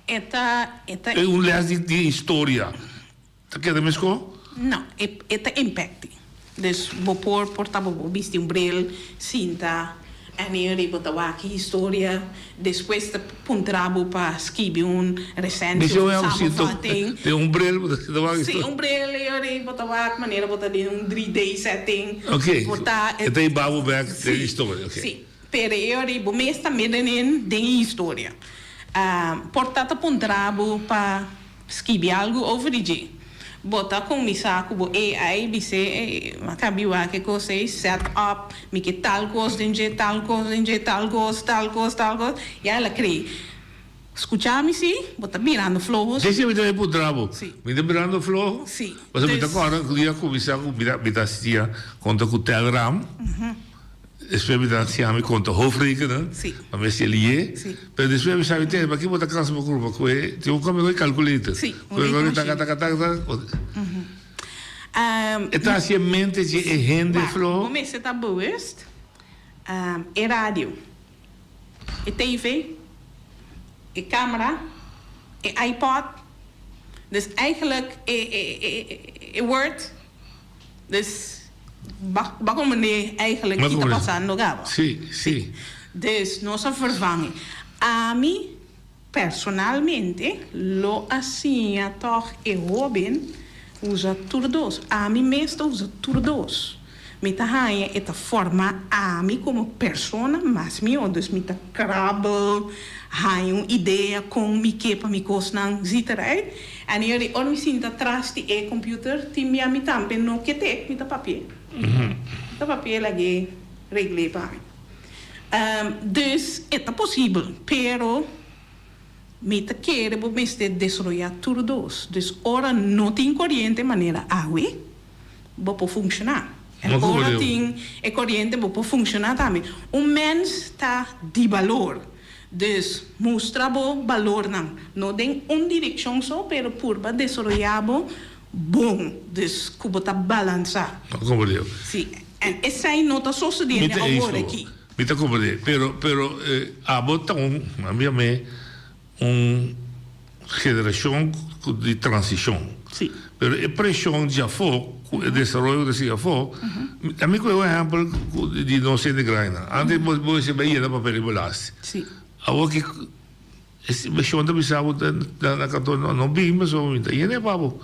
E ta, e ta. E un lès di historia ta keda meskó? No, e e ta impacting. Dus bo por por ta bo bisti un bril, sinta en e riba ta wak e historia, despues ta puntra bo pa skibi un resensie of un samenvatting. Den un bril bo ta sinta wak historia? Si, un bril e riba ta wak manera bo ta den un 3D setting. Ok, Bo ta. e ta hiba bo bek den historia, ok. Si, pero e ora bo mes ta middenin den e historia. Por ta ta puntra bo pa. Skibi algu over di dje. Bo ta kuminsá ku bo AI bis'é, Ey, mi a kabi wak e kos ei, set up, mi ke tal kos den dje, tal kos den dje, tal kos, tal kos, tal kos. Ya el a krei. Skuchá mi sí, bo ta birando floho. Dje mi ta puntra bo. Sí. Mi ta birando floho? Sí. Pasobra mi ta kòrda ku dia a kuminsá ku mi ta siña konta ku Telram. Despues mi ta siña mi konta hoofdrekenen, pa mi hasié lié. Pero despues mi sabi te, paki bo ta kansa bo kurpa ku e, tin un kòmbe ku e calculator. Ku e kòmbe taka taka taka taka. E ta hasié mente dje e hende floho. Bo mester ta bewust. E radio, e TV, e camera, e iPod. Dus eigenlijk e e e Word. Dus ba ba comprende eigenlijk ki ta pasando caba. Sí, sí. Dus nos a vervange. Ami personalmente lo a siña tog e hoben usa tur dos. Ami mes ta usa tur dos. Mi ta haña e ta forma ami komo persona mas mihó. Dus mi ta krabbel, haña un idea kon mi ke pa mi kosnan zit eruit. En e ora mi sinta tras di e computer tin bia mi tambe no ke tek, mi ta papia. Mi ta papia lag'é regl'é pa mi. Dus e ta posibel, pero mi ta kere bo mester desaroyá tur dos. Dus ora no tin koriente manera awe, bo por funshoná. En ora tin e koriente bo por funshoná tambe. Un mens ta di balor. Dus mustra bo balornan, no den un direkshon so, pero purba desaroyá bo bon, dus ku bo ta balansá. Bo komprendé. Sí, en esei no ta sosodiendo awor aki. Mi ta komprendé, pero, pero abo ta un, a mi yam'é un generashon di transishon. Sí. Pero e preshon djafó, ku e desaroyo ku ta sigui afó, a mi kohe un ehèmpel di nos hende grandinan. Antes bo bo mester bai yena papel di belasting. Sí. Awor ki e preshon ta bisa bo na kantor, no, no bin pasobra mi ta yena e pa bo.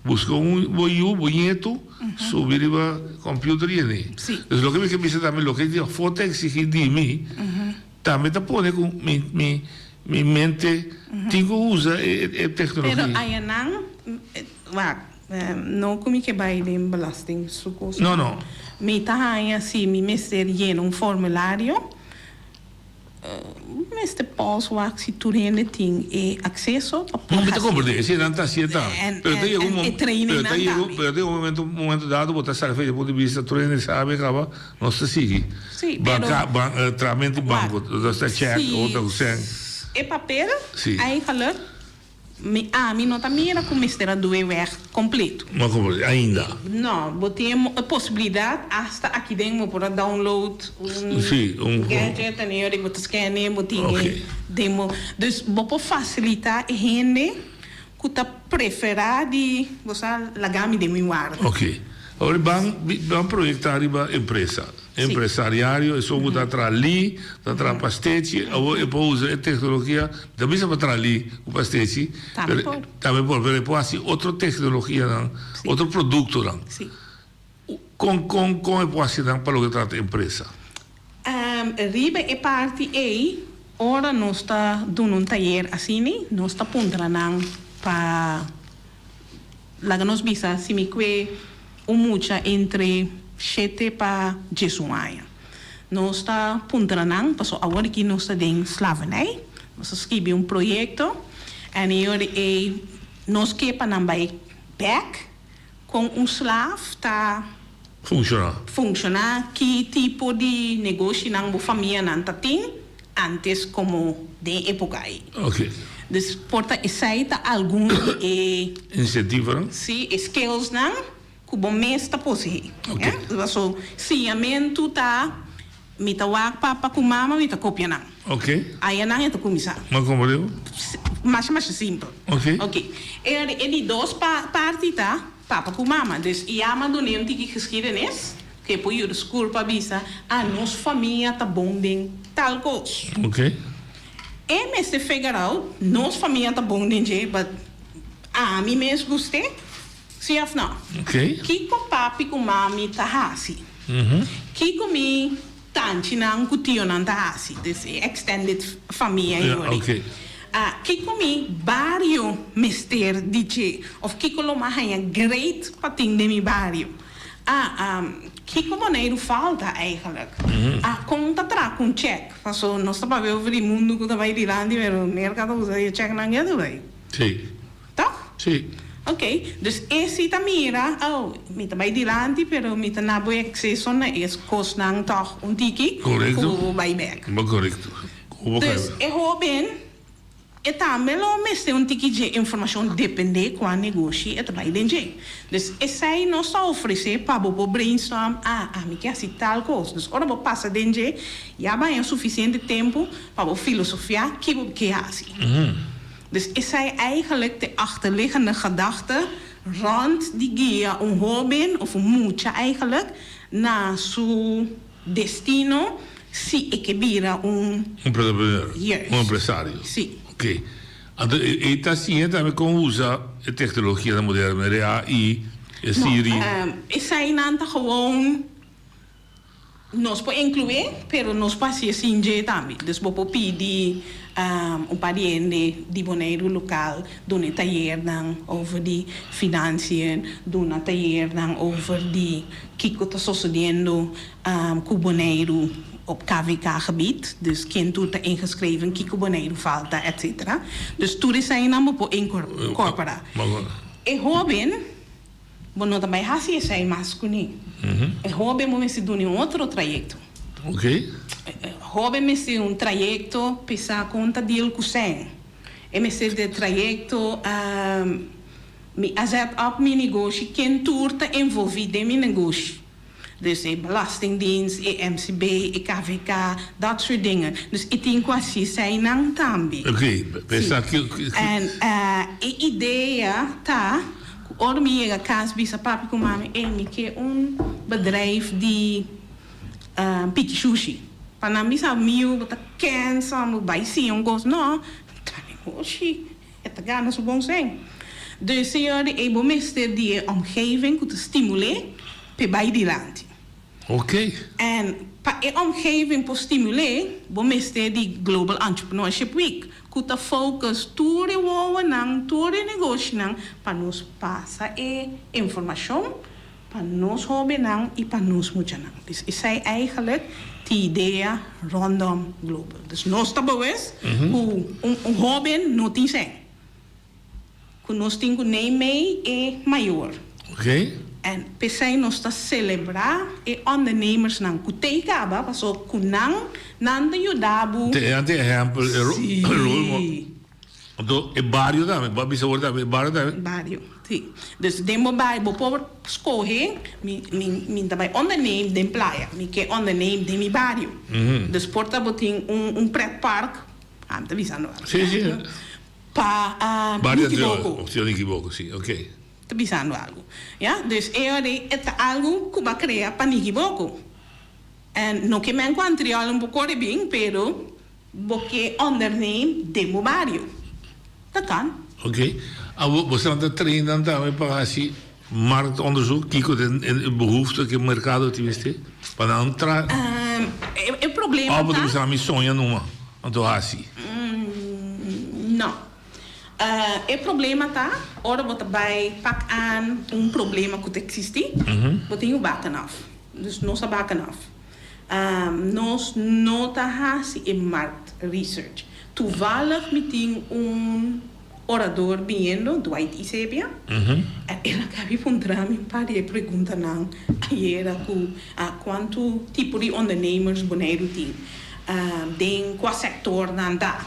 Buska un bo yu, bo ñetu, subi riba computer yen'é. Sí. Dus loke mi ke bisa tambe, loke di afó ta eksigí di mi, Tambe ta pone ku mi mi mi mente tin ku usa e e teknologia. Pero ayanan, wak, no ku mi ke bai den belasting su kos. No, no. Mi ta haña si mi mester yena un formulario, mester pòs wak si tur hende tin e akseso pa por No, mi ta hasié. komprendé, esei nan ta hasié ta. En Pero ta en yega un en mom e pero trainingnan ta yega tambe. pero ta yega un momento un momento dado bo ta sali for di e punto di bista tur hende sabi kaba. Nos ta sigui. Sí, pero. Banca, ban, eh, tramento di banco, nos ta check, Si otro ku sen. e papel, Sí. eigenlijk, mi, ami no ta mira ku mester a due weg completo. No completo, ainda. No, bo tin e posibilidad, hasta aki den bo por a download un Sí, un. gadget en e ora bo ta scanne, bo tin e Oké. demo. Dus bo por facilita e hende Ku ta preferá di bo sa laga mi den mi warda. Ok. Awor ban ban proyecta riba empresa. Empresariario, esun ku ta traha li, ta traha pastechi, awor e por usa e tecnologia, mi ta bisa pa traha li ku pastechi, Tambe por. Tambe por, pero e por hasi otro tecnologianan, otro productonan. Kon kon kon e por hasi nan pa loke trata empresa? Riba e parti ei, ora nos ta duna un tayer asini, nos ta puntra nan pa laga nos bisa si mi kue un mucha entre shete pa diesun aña. Nos ta puntra nan, pasobra awor aki nos ta den slavernij, nos ta skibi un proyekto en e ora ei nos ke pa nan bai bek Kon un slaaf ta. Funshoná. Funshoná, ki tipo di negoshinan bo famianan ta tin antes komo den e epoka ei. Oké. Dus por ta esei ta algun di e. Insentivonan. Sí, e skillsnan ku bo mes ta poseé. Oké. Paso siñamentu ta mi ta wak papa ku mama mi ta kopia nan. Oké. Ayanan e ta kuminsá. Ma komo digo? Masha masha simpel. Oké. Oké. E e di dos pa parti ta papa ku mama. Dus i ama dun'é un tiki geschiedenis ku e por yuda skur pa bisa, ah nos famia ta bon den tal kos. Oké. E mester figure out nos famia ta bon den dje but ami mes gust'é, si òf no? Oké. Kiko papi ku mami ta hasi? Kiko mi Tanchinan ku tionan ta hasi, dus e extended famia Ja, yori. oké. Ah, kiko mi bario mester di dje? Of kiko lo m'a haña great pa tin den mi bario? Ah, kiko Boneiru falta eigenlijk? Ah, kon ta traha ku un chèk? Paso nos ta papia over di mundu ku ta bai dilanti, pero Merka ta usa e chèknan ketu bai. Sí. Toch? Sí. Ok, dus e si ta mira, oh, mi ta bai dilanti, pero mi ta na bo acceso na e cosnan toch un tiki Correcto. cu bo bai bek. Bo correcto. Cu bo Dus kai. e hoben, E tambe lo mester un tiki dje informashon dependé kua negoshi e ta bai den dje. Dus esei nos ta ofresé pa bo por brainstorm, ah, ami ke hasi tal kos. Dus ora bo pasa den dje, ya baña sufisiente tempu pa bo filosofiá ki bo ke hasi. Dus esei eigenlijk t'e achterliggende gedachte rond di guia un hóben of un mucha eigenlijk na su destino si e ke bira un. Entrepreneur. Juist. Un empresario. Si. Oké. Anto e ta siña tambe kon usa e teknologianan moderno, e AI, e Siri. No, eseinan ta gewoon nos por inklué, pero nos por hasié sin dje tambe. Dus bo por pidi un par di hende di Boneiru lokal duna e tayernan over di financiën, duna tayernan over di kiko ta sosodiendo ku Boneiru op KVK gebied, dus ken tur ta ingeschreven, kiko Boneiru falta, etc. Dus tur eseinan bo por incorpora. E hoben, bo no ta bai hasi esei mas kuné. E hoben bo mester duna un otro trayecto. E hoben mester un trayecto p'e kon ta deal ku sèn. E mester di trayecto mi a zet op mi negoshi, ken tur ta envolvi den mi negoshi. Dus e Belastingdienst, e MCB, e KVK, dat soort dingen. Dus e tin ku hasi eseinan tambe. Oké, pensa ki. En e idea ta ku ora mi yega kas bisa papi ku mami, ey mi ke un bedrijf di piki shushi. Pa nan bisa mi yu bo ta kensa, bo bai siña un kos. No, ta negoshi. E ta gana su bon sèn. Dus señor di ei bo mester di e omgeving ku ta stimul'é p'e bai dilanti. Ok. En pa e omgeving por stimul'é, bo mester di Global Entrepreneurship Week, ku ta focus tur e wowonan, tur e negoshinan pa nos pasa e informashon Pa nos hobennan y pa nos muchanan. Dus esey eigenlijk t'e idea rondom Global. Dus nos ta bewust cu un hoben no tin sèn. Cu nos tin cu neem mee e mayor. En p'esey nos ta celebra e ondernemersnan cu t'ey caba paso cu nan, nan ta yuda bo. T'e ehempel, e rol model. Anto e bario tambe, bo a bisa awor tambe, e bario tambe. Bario, si. Dus den bo bario bo por skohe, mi mi mi ta bai onderneem den playa, mi ke onderneem den mi bario. Dus por ta bo tin un un pretpark, ah mi ta bisando algo. Si, si. Pa Bario Nikiboko. Si, Nikiboko, si, ok. Ta bisando algo, ya. Dus e ora ei e ta algo ku bo a krea pa Nikiboko. En no ke men ku Antriol un por kore bin, pero. Bo ke onderneem den bo bario. Ta kan. Ok. Abo boso ta train nan tambe pa hasi marktonderzoek? Kiko ta e behoefte ku e merkado tin mester pa nan tra? E problema ta. Of bo ta bisa mi soña numa anto hasi? No. E problema ta ora bo ta bai pak aan un problema ku ta eksistí, bo tin ku bakken af. Dus nos a bakken af. Nos no ta hasi e markt research. Toevallig mi tin un orador biniendo, Dwight Isebia, en el a kabi puntra mi un par di e preguntanan ayera ku kuantu tipo di ondernemers Boneiru tin, den kua sektor nan ta.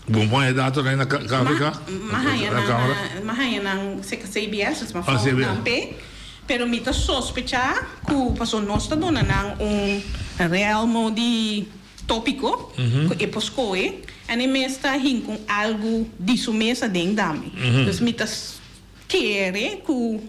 Bon pon e datonan na KVK? Ma haña nan serka CBS, dus ma fout nan p'e. Pero mi ta sospecha ku paso nos ta duna nan un realmo di topiko ku e por skohe en e mes ta hin ku algu di su mes aden tambe. Dus mi ta kere ku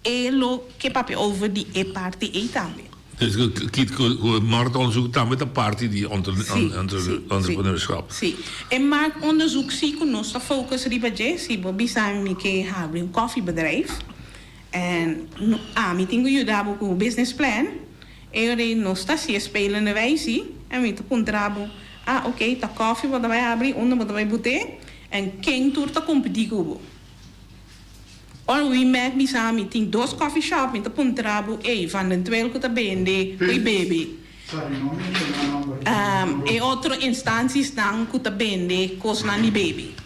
e lo ke papia over di e parti ei tambe. Dus ku e marktonderzoek tambe ta parti di entrepreneurschap. Si, e marktonderzoek si ku nos ta focus riba dje. Si bo bisa mi ke habri un kòfibedrijf en ami tin ku yuda bo ku bo business plan, e ora ei nos ta hasi e spelende wijs en mi ta puntra bo, ah oké, ta kòfi bo ta bai habri, unda bo ta bai but'é en ken tur ta kompetí ku bo. Ora wi Mac bisa mi tin dos coffee shop mi ta puntra bo ey van den tweel cu ta bende cu y bebe. E otro instanciesnan cu ta bende cosnan di bebe.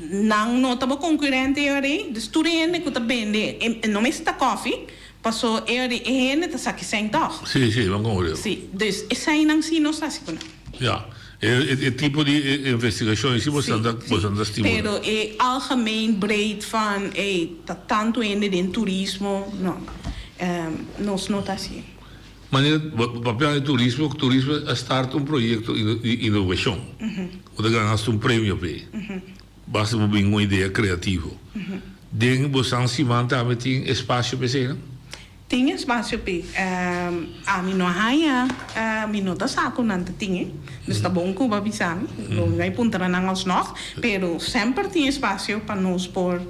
Nan no ta bo concurrente e ora ey. Dus tur hende cu ta bende e no mester ta coffee paso e ora ey e hende ta sa ki sèn tog. Si, si, bo comprende. Si, dus eseinan si nos ta haci cu nan. Ya. E tipo di investigashon ei si bo ta stimulá. Pero e algemeen breed van ey ta tantu hende den turismo, no. Nos no ta hasié. Manera bo papia di turismo, turismo a start un proyekto di inovashon. Bo ta gana hasta un premio p'e. Basta bo bin un idea kreativo. Den bo san siman tambe tin espasio p'esei, no? Tin espasio p'e. Ami no a haña, mi no ta sa ku nan ta tin e. Dus ta bon ku bo a bisa mi. Lo mi bai puntra nan alsnog. Pero semper tin espasio pa nos por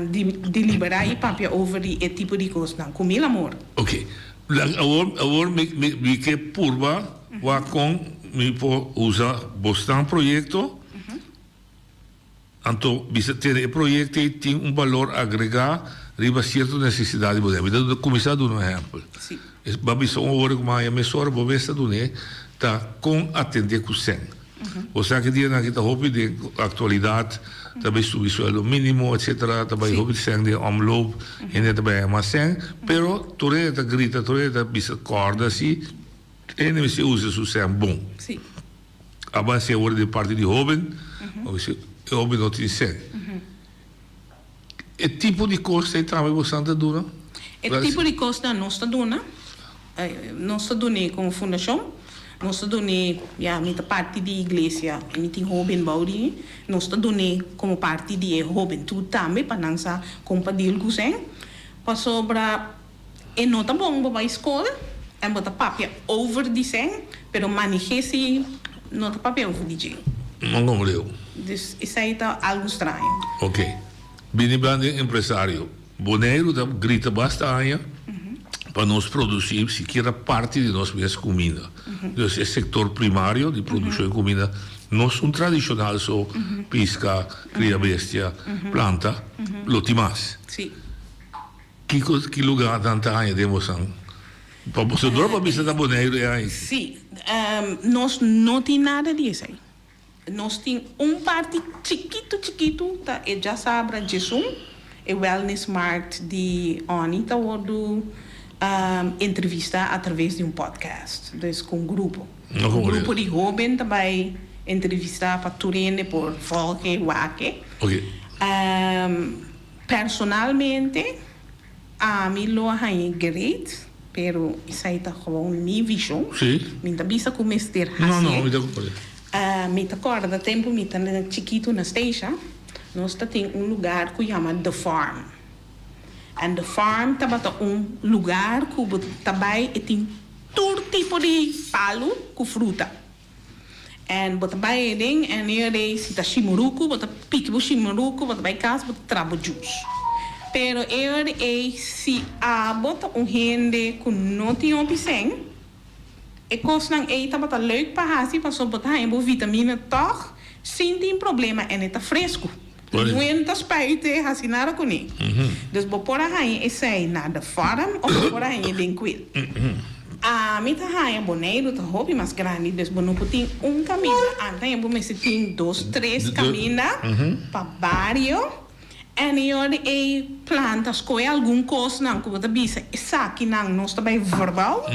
deliberá i papia over di e tipo di kosnan. Ku mil amor. Oké. Awor, awor mi, mi, mi ke purba wak kon mi por usa bosnan proyekto. Anto bisa tene e proyekto ei tin un balor agregá riba sierto nesesidat di bo den. Mi ta kuminsá duna un ehèmpel. Bo a bisa un ora ku mi a haña mesora bo mes ta dun'é ta kon atendé ku sèn. Bo sa ki dianan aki ta hopi den aktualidat ta bai subi sueldo mínimo etsetera ta bai hopi sèn den omloop hende ta bai haña mas sèn pero tur hende ta grita tur hende ta bisa kòrda si hende mester usa su sèn bon. A base awor di parti di hoben, bo bisa e hoben no tin sèn. E tipo di kos ei tambe bosan ta duna? E tipo di kosnan nos ta duna, nos ta dun'é komo fundashon, nos ta dun'é, ya mi ta parti di iglesia, mi tin hoben bou di mi, nos ta dun'é komo parti di e hobentut tambe pa nan sa kon pa deal ku sèn, pasobra. E no ta bon bo bai skol en bo ta papia over di sèn, pero manehé si no ta papia over di dje. No kompreo. Dus esei ta algu straño. Ok. Bini blan den empresario. Boneiru ta grita basta aña pa nos produsí sikiera parti di nos mes kuminda. Dus e sektor primario di produkshon di kuminda no sun tradishonal so piska, kria bestia, planta, lo tin mas. Sí. Kiko ki luga nan ta haña den bosan? Pa boso dor pa bisa ta Boneiru e haña. Sí, nos no tin nada di esei. Nos tin un parti chikitu chikitu ta e djasabra djesun, e wellness markt di Onnie ta wordu entrevista atraves di un podcast, dus ku un grupo. Un grupo di hoben ta bai entrevista pa tur hende por volge wak e. Personalmente ami lo a hañ'e great, pero esei ta gewoon mi vision. Mi ta bisa ku mester hasié. Mi ta kòrda tempu mi ta chikitu na Statia, nos ta tin un lugar ku yama The Farm. En The Farm tabata un lugar ku bo ta bai e tin tur tipo di palu ku fruta. En bo ta bai aden en e rei si ta shimuruku bo ta piki bo shimuruku bo ta bai kas bo ta tra bo juice. Pero e rei si abo ta un hende ku no tin hopi sèn e kosnan ei tabata leuk pa hasi pasobra bo ta haña bo vitamina tòg sin tin problema en e ta fresku. Niun ta spuite hasi nada kuné. Dus bo por a haña esei na de farm of bo por a haña den kuil. Ami ta haña Boneiru ta hopi mas grandi, dus bo no por tin un kaminda, ami ta haña bo mester tin dos, tres kaminda pa bario. En e ora ei planta skohe algun kosnan ku bo ta bisa esakinan nos ta bai verbouw.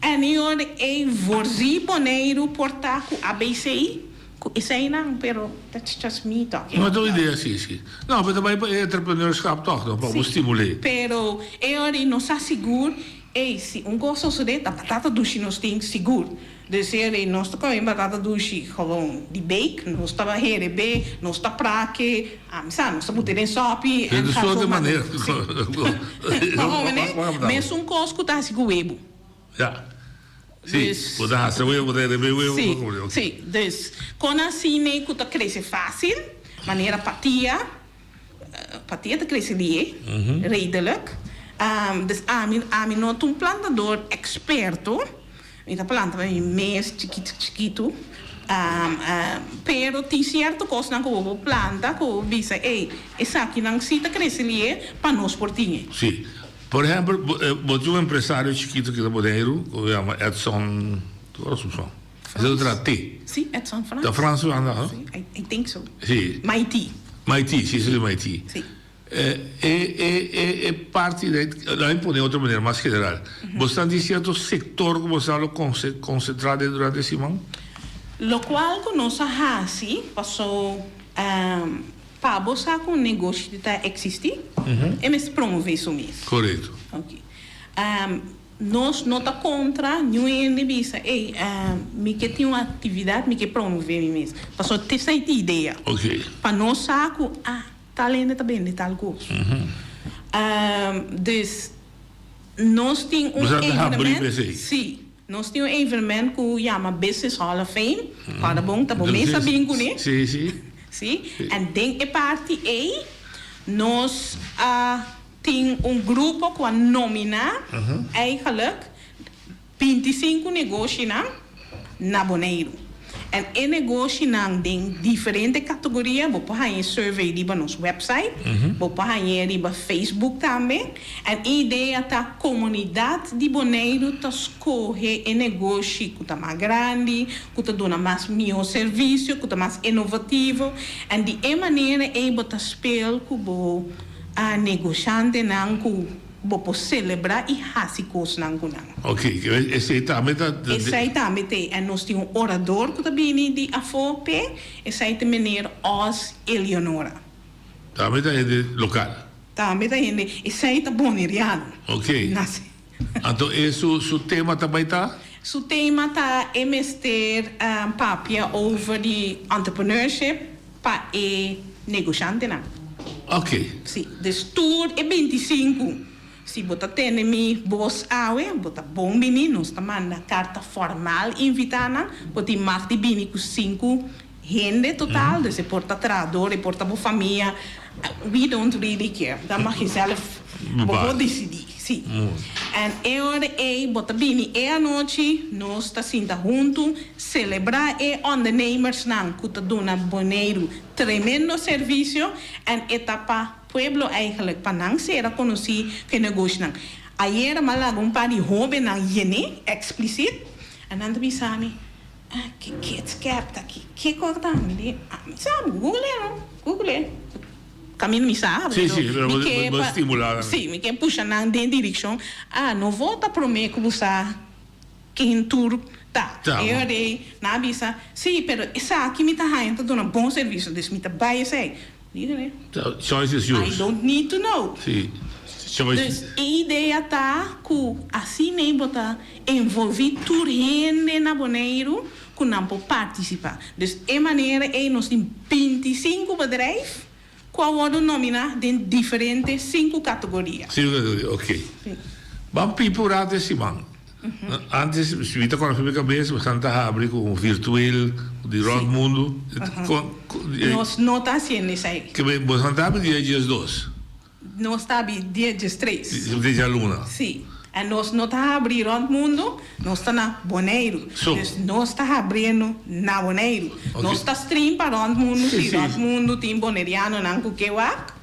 En e ora ei voorzie Boneiru por ta ku ABC. Ku eseinan, pero that's just me talking. No ta un idea si, si. No, pero ta bai pa e entrepreneurschap tòg, no? Pa bo stimul'é. Pero e ora ei nos sa sigur, ey, si un kos sosodé, ta batata dushi nos tin sigur. Dus e ora ei nos ta kome batata dushi gewoon di bake, nos ta herebé, nos ta prake, ami sa, nos ta put'é den sòpi en ga soorte so manera. Si. Pa homene, mesun kos ku ta hasi ku webu. Ja. Sí, bo ta hasa webu, bo ta herebé webu, Sí, bo ta kome. sí. Dus, kon asina ku ta krese fásil, manera patia, patia ta krese lié, redelijk. Dus ami, ami no ta un plantador eksperto, mi ta planta pa mi mes chikitu chikitu, pero tin sierto kosnan ku bo por planta ku bo bisa, ey, esakinan sí ta krese lié pa nos por tin e. Sí. Por ehempel, bo tin un empresario chikito ki ta Boneiru, ku yama Edson, kiko su son? Esei ta traha te. Sí, Edson Frans. Ta Frans su anda, no? Sí, I think so. Sí. Maití. Maití, sí, esei ta Maití. Sí. E, e, e, e parti de, laat mi pone otro manera mas general. Bo sa di sierto sektor ku bo sa lo konsentrá den durante e siman? Lokual ku nos a hasi paso pa bo sa ku un negoshi ta eksistí, e mester promové su mes. Korekto. Oke. Nos no ta kontra niun hende bisa, ey, mi ke tin un aktividat, mi ke promové mi mes. Paso esei ta idea. Oke. Pa nos sa ku, ah, tal hende ta bende tal kos. Dus, nos tin un Bo sa ta habrí evenement. p'esei. Sí. Nos tin un evenement ku yama Business Hall of Fame. Kòrda bon, ta bo mes a bin kuné. Sí, sí. Sí. En den e parti ei, nos a tin un grupo ku a nominá eigenlijk 25 negoshinan na Boneiru. En e negoshinan den diferente kategoria, bo por haña e survey riba nos website, bo por hañ'é riba Facebook tambe. En e idea ta komunidat di Boneiru ta skohe e negoshi ku ta mas grandi, ku ta duna mas mihó servisio, ku ta mas inovativo. En di e manera ei bo ta spel ku bo negoshantenan ku bo por selebrá i hasi kosnan ku nan. Ok, esei tambe ta. Esei tambe t'e. En nos tin un orador ku ta bini di afó p'e, esei ta meneer Oz Eleonora. Tambe ta hende lokal. Tambe ta hende, esei ta boneriano. Ok. Anto e su su tema ta bai ta? Su tema ta e mester papia over di entrepreneurship pa e negoshantenan. Ok. Si, dus tur e 25, si bo ta tende mi bos awe, bo ta bon bini, nos ta manda karta formal invitá nan, bo tin mag di bini ku sinku hende total, dus e por ta trahador, e por ta bo famia, we don't really care, dan mag jezelf, bo por disidí, sí. En e ora ei bo ta bini e anochi, nos ta sinta huntu, selebrá e ondernemersnan ku ta duna Boneiru tremendo servisio, en e ta pa pueblo eigenlijk, pa nan sera konosí ku e negoshinan. Ayera mi a laga un par di hóbennan yené, eksplisit, en nan ta bisa mi, Ah, ki kids cap ta ki? Kiko ta? Mi di, ah, mi sa, google e no, google e. Kaminda mi sa, Sí, sí, pero mi ke bo pa, stimula nan. sí, mi ke pusha nan den direkshon. Ah, no vota promé ku bo sa ken tur ta. Ta. E ora ei nan a bisa, sí, pero esaki mi ta haña ta duna bon servisio, dus mi ta bai esei. Dígame. The choice is yours. I don't need to know. Sí, choice. Dus e idea ta ku asina bo ta envolví tur hende na Boneiru ku nan por partisipá. Dus e manera ei nos tin 25 bedrijf ku a wòrdu nominá den diferente sinku kategoria. Sinku kategoria, oké. Sí. Ban pipi un rato e siman. Antes si mi ta kòrda mi kabes bosan ta habri ku un virtueel di rònt mundu. Nos no ta hasiendo esei. Bosan ta habri dia diesdos? Nos ta habri dia diestres. Di djaluna? Si. En nos no ta habri rònt mundu, nos ta na Boneiru. Dus nos ta habriendo na Boneiru. Nos ta stream pa rònt mundu si rònt mundu tin bonerianonan ku ke wak.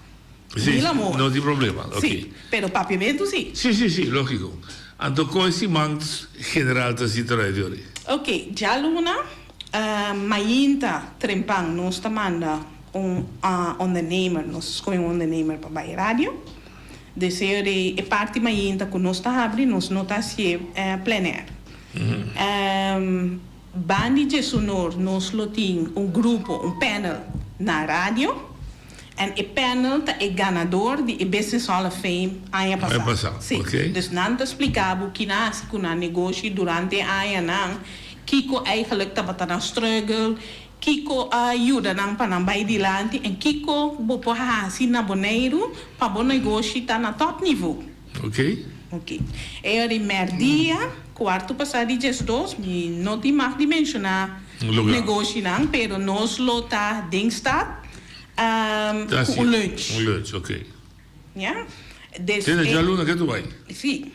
Sí, Mil amor. no tin problema, ok. Sí, pero papiamentu sí. Sí, sí, sí, lógico. Anto con e siman general ta si trae di ori? Ok, djaluna mainta trempan nos ta manda un ondernemer, nos ta scoge un ondernemer pa bay radio. Deseo di e parti mainta cu nos ta habri, nos no ta hacié plenair. Bandi djesunor nos lo tin un grupo, un panel na radio. En e panel ta e ganador di e Business Hall of Fame aña pasá. Aña pasá, Sí. ok. Dus nan ta spliká bo ki nan hasi ku nan negoshi durante e añanan, kiko eigenlijk tabata nan struggle, kiko a yuda nan pa nan bai dilanti en kiko bo por hasi na Boneiru pa bo negoshi ta na top nivo. Ok. Ok. E ora di mèrdia, kuarto pasá di diesdos, mi no tin mag di menshoná Lugar. negoshinan, pero nos lo ta den stad. Ta Ku un lunch. Un lunch, ok. Ya. Dus Tene e. djaluna ke tu bai? Si.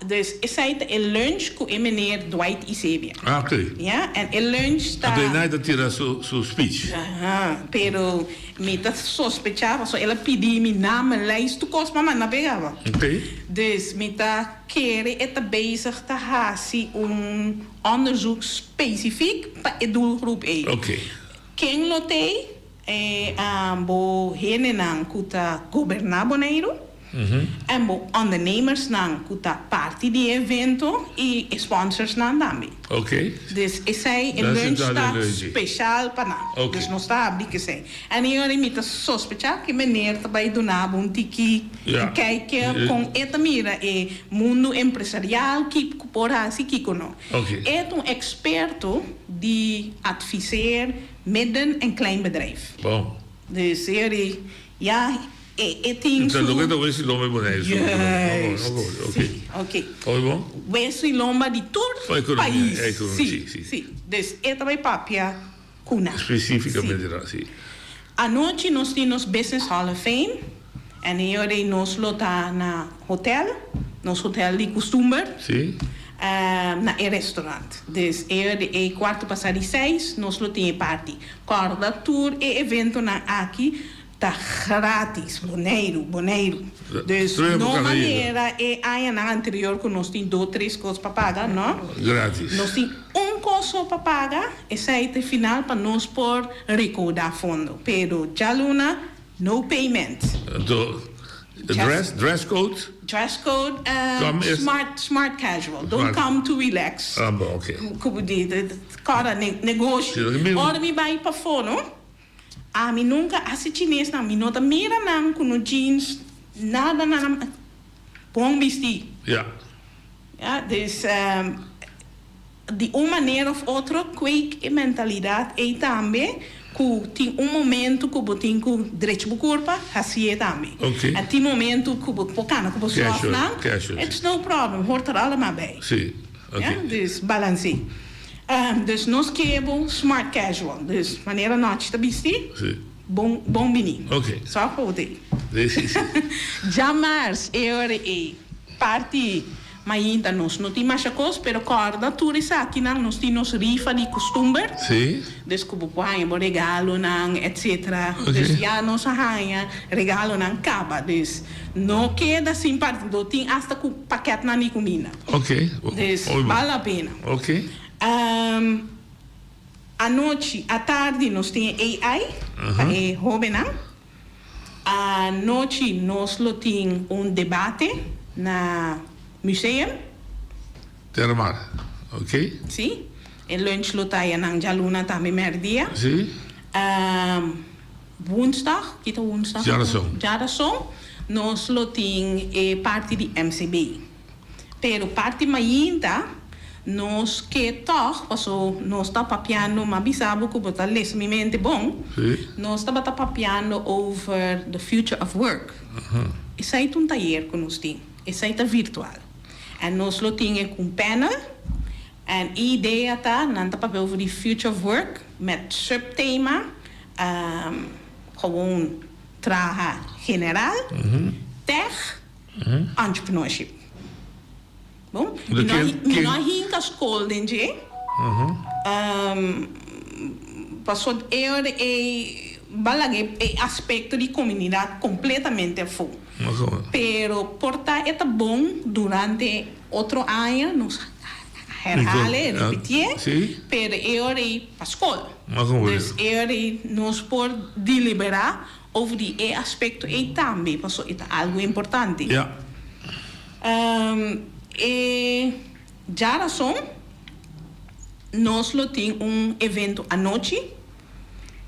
Dus esei ta e lunch ku e meneer Dwight Isebia. Ah, ok. Ya, en e lunch ta. Anto e nai ta tira su su speech. Aha, pero mi ta sospechá pasobra el a pidi mi naam, lijst, tur kos pa manda p'e kaba. Ok. Dus mi ta kere e ta bezig ta hasi un onderzoek spesifiek pa e doelgroep ei. Ok. Ken lo t'ei? E bo hendenan ku ta goberná Boneiru. En bo ondernemersnan ku ta parti di e evento i e sponsorsnan tambe. Dus esei e lunch ta special pa nan. Dus nos ta habri ku esei. En e ora mi ta sospecha ku e meneer ta bai duna bo un tiki un kijkje kon e ta mira e mundu empresarial, kiko por hasi, kiko no. E ta un eksperto di adviseer midden en klein bedrijf. Dus e ora ya e e tin su. Entonces loke ta wesi lomba e Boneiru su Juist. Si, oké. Oké bon. Wesu y lomba di tur pais. Si, si. Dus e ta bai papia ku nan. Spesífikamente nan, si. Anochi nos tin nos Business Hall of Fame en e ora ei nos lo ta na hotel, nos hotel di kustumber. Si. Na e restaurant. Dus e ora ei kuarto pasá di seis nos lo tin e party. Kòrda tur e eventonan aki ta gratis, Boneiru, Boneiru. Dus no manera e añanan anterior ku nos tin do tres kos pa paga, no. Gratis. Nos tin un kos so pa paga, esei ta e final pa nos por rekoudá fondo. Pero djaluna, no payment. Anto, dress, dress code? Dress code, smart, smart casual. Don't come to relax. Ah, bon, oké. Ku bo di, kòrda negoshi. Ora mi bai pafó, no. Ami nunca haci chines nan, mi no ta mira nan cu no jeans, nada nada, bon bisti. Ja. Ja, dus di un manera of otro kweek e mentalidad ey tambe cu tin un momento cu bo tin cu drecha bo curpa, hacié tambe. Ok. En tin momento cu bo por cana cu bo Casual, slofnan, casual, it's no problem, hoort er allemaal bij. Si, ok. Ja, dus balancé. Dus nos ke bo smart casual. Dus manera nochi ta bisti, Sí. bon bon bini. Ok. Sa fout ei. Sí, sí, sí. Djamars e ora ei parti mainta nos no tin masha kos, pero kòrda tur esakinan nos tin nos rifa di kustumber. Sí. Dus ku bo por haña bo regalonan etcetera. Ok. Dus ya nos a haña regalonan kaba. Dus no keda sin parti. Do tin asta ku pakètnan di kuminda. Ok. Dus Hopi bon. bal la pena. Ok. Um, anochi, atardi nos tin e AI pa e hobennan. Anochi nos lo tin un debate na museum. Terramar. Ok. Si. E lunch lo ta ayanan djaluna tambe merdia. Si. Um, woensdag, ki ta woensdag? Djarason. Djarason nos lo tin e parti di MCB. Pero parti mainta nos ke tòg, paso nos ta papiando, m'a bisa bo ku bo ta lesa mi mente bon, nos tabata papiando over the future of work. Esei ta un tayer ku nos tin, esei ta virtual. En nos lo tin e ku un panel, en e idea ta nan ta papia over di future of work met subtema, gewoon traha general, tech, Entrepreneurship. Bon, mi no mi no a hinka skol den dje. Pasobra e ora ei ba laga e aspekto di komunidat kompletamente afó. Pero por ta e ta bon durante otro aña nos herhal e, repitié, pero e ora ei pa skol. Dus e ora ei nos por deliberá Over di e aspecto ei tambe, paso e ta algo importante. Ja. E djarason nos lo tin un evento anochi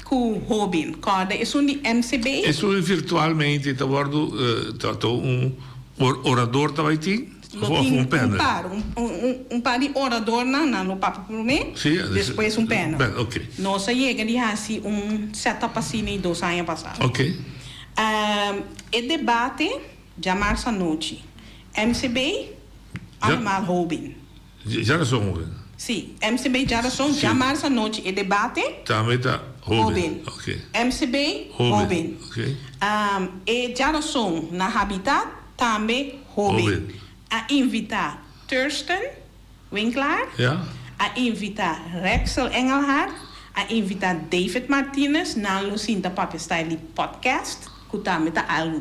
cu hoben. Corda esun di MCB. Esun virtualmente ta wordo ta un orador ta bay tin? Lo tin un par, un par di oradornan, nan lo papia promé, despues un panel. Nos a yega di hasi un setup asina i dos aña pasá. E debate djamars anochi, MCB, allemaal hoben. Djarason hoben. Si, MCB djarason, djamars anochi e debate. Tambe ta hoben. MCB, hoben. E djarason na Habitat. Tambe hoben a invita Thurston Winklaar, a invita Rexel Engelhardt, a invita David Martinez, nan lo sinta papia style di podcast, ku tambe ta algu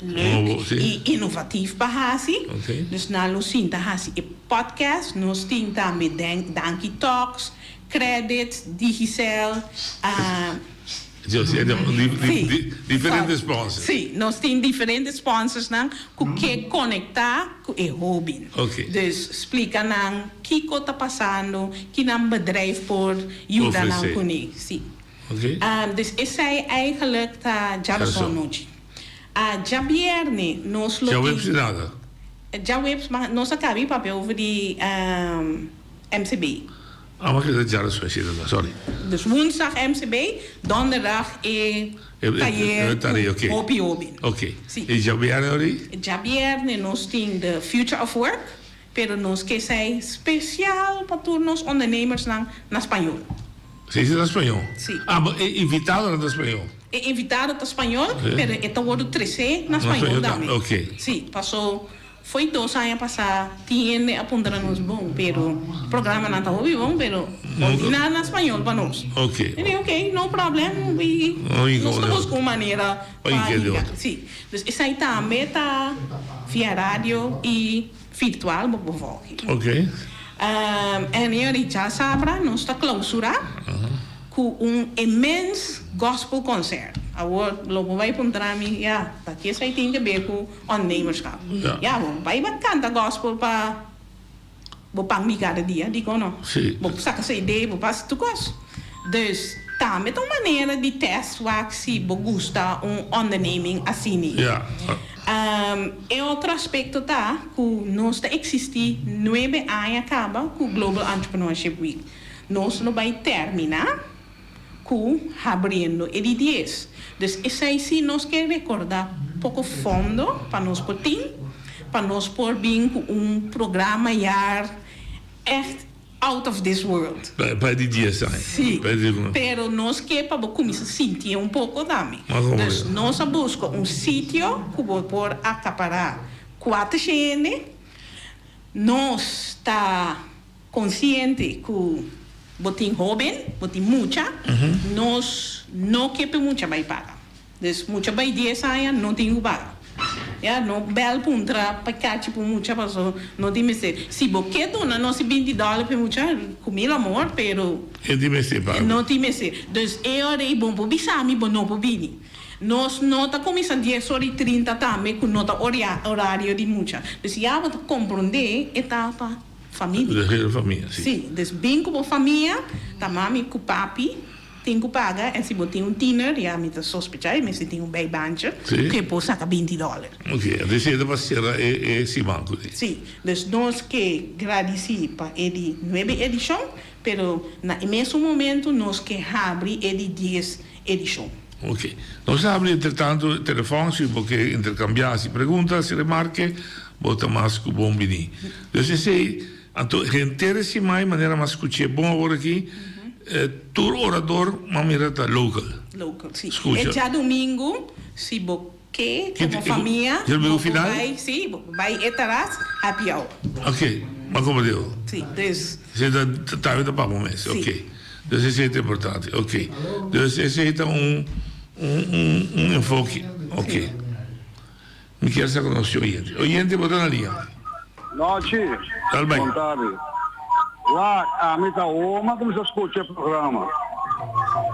leuk i inovatief pa hasi. Dus nan lo sinta hasi e podcast. Nos tin tambe Danki Talks, Credits, Digicel, a. Diferente sponsors. Sí, nos tin diferente sponsorsnan ku ke konektá ku e hóben. Dus splika nan kiko ta pasando, ki nan bedrijf por yuda nan kuné. Sí. Dus esei eigenlijk ta djarazon nochi. Djabièrnè nos lo tin. Djaweps nada. Djaweps nos a kabi papia over di MCB. Ah, maar keda djarazon esei ta, sorry. Dus woensdag MCB, donderdag e tayer ku hopi hoben. Oké. I djabièrnè ora ei? Djabièrnè nos tin de Future of Work, pero nos ke esei spesial pa tur nos ondernemersnan na spañol. Si, esei ta spañol? Si. Ah, but e invitadonan ta spañol? E invitado ta spañol, pero e ta wordo tresé na spañol tambe. Oké. Si, paso Foi dos aña pasá tin hende a puntra nos bon pero programanan ta hopi bon pero no tin nada na spañol pa nos. Mi di ok no problem we nos ta busca un manera pa hinka. Si dus esai tambe ta via radio y virtual bo por volgi. En yori djasabra nos ta clausura. Ku un immens gospel concert. Awor lo bo bai puntra mi, ya, ta ki esei tin ke ber ku ondernemerschap? Ya, bo bai ba kanta gospel pa bo pan di kada dia, dikon no? Bo saka CD, bo hasi tur kos. Dus, tambe ta un manera di test wak si bo gusta un onderneming asini. E otro aspekto ta ku nos ta eksistí nuebe aña kaba ku Global Entrepreneurship Week. Nos lo bai terminá ku habriendo e di dies. Dus esei sí nos ke rekordá poko fondo pa nos por tin, pa nos por bin ku un programa yar ègt out of this world. Pa e di dies aña. Sí, pero nos ke pa bo kuminsá sintié un poko tambe. Dus nos a buska un sitio ku bo por akapará kuater shende. Nos ta. Konsiente ku bo tin hóben, bo tin mucha, nos no ke p'e mucha bai paga. Dus mucha bai dies aña no tin ku paga. Ya, no bèl puntra pa kachi p'un mucha paso no tin mester. Si bo ke duna nos e binti dòler p'e mucha, ku mil amor, pero. E tin mester paga. No tin mester. Dus e ora ei bo por bisa mi bo no por bini. Nos no ta kuminsá dies ora i trinta tambe ku no ta orario di mucha. Dus ya bo ta komprondé e ta pa. Famia. De hele famia, si. Si, dus bin ku bo famia, ta mami ku papi tin ku paga en si bo tin un tiener, ya mi ta sospecha e mester tin un bijbaantje Si. ku e por saka binti dòler. Oké, entonces esei ta pa sera e e siman ku di. Si, dus nos ke gradisí pa e di nuebe edishon, pero na e mesun momento nos ke habri e di dies edishon. Oké, nos a habri entretanto telefòn si bo ke interkambiá hasi pregunta, hasi remarke, bo ta mas ku bon bini. Dus esei, anto henter e simai manera mas skuch'é bon awor aki, tur orador m'a mira ta local. Local, si. Skucha. E djadumingu, si bo ke komo famia, bo por bai, si, bo por bai e taras happy hour. Oké, m'a komprendé. Si, dus. Esei ta tambe ta pa bo mes, Si. oké. Dus esei ta importante, oké. Dus esei ta un un un un enfoke, oké. Mi kier sa ku nos tin oyente. Oyente bo ta na liña. Nochi. Dal bai. Bon tardi. Wak, ami ta homa kuminsá skucha e programa.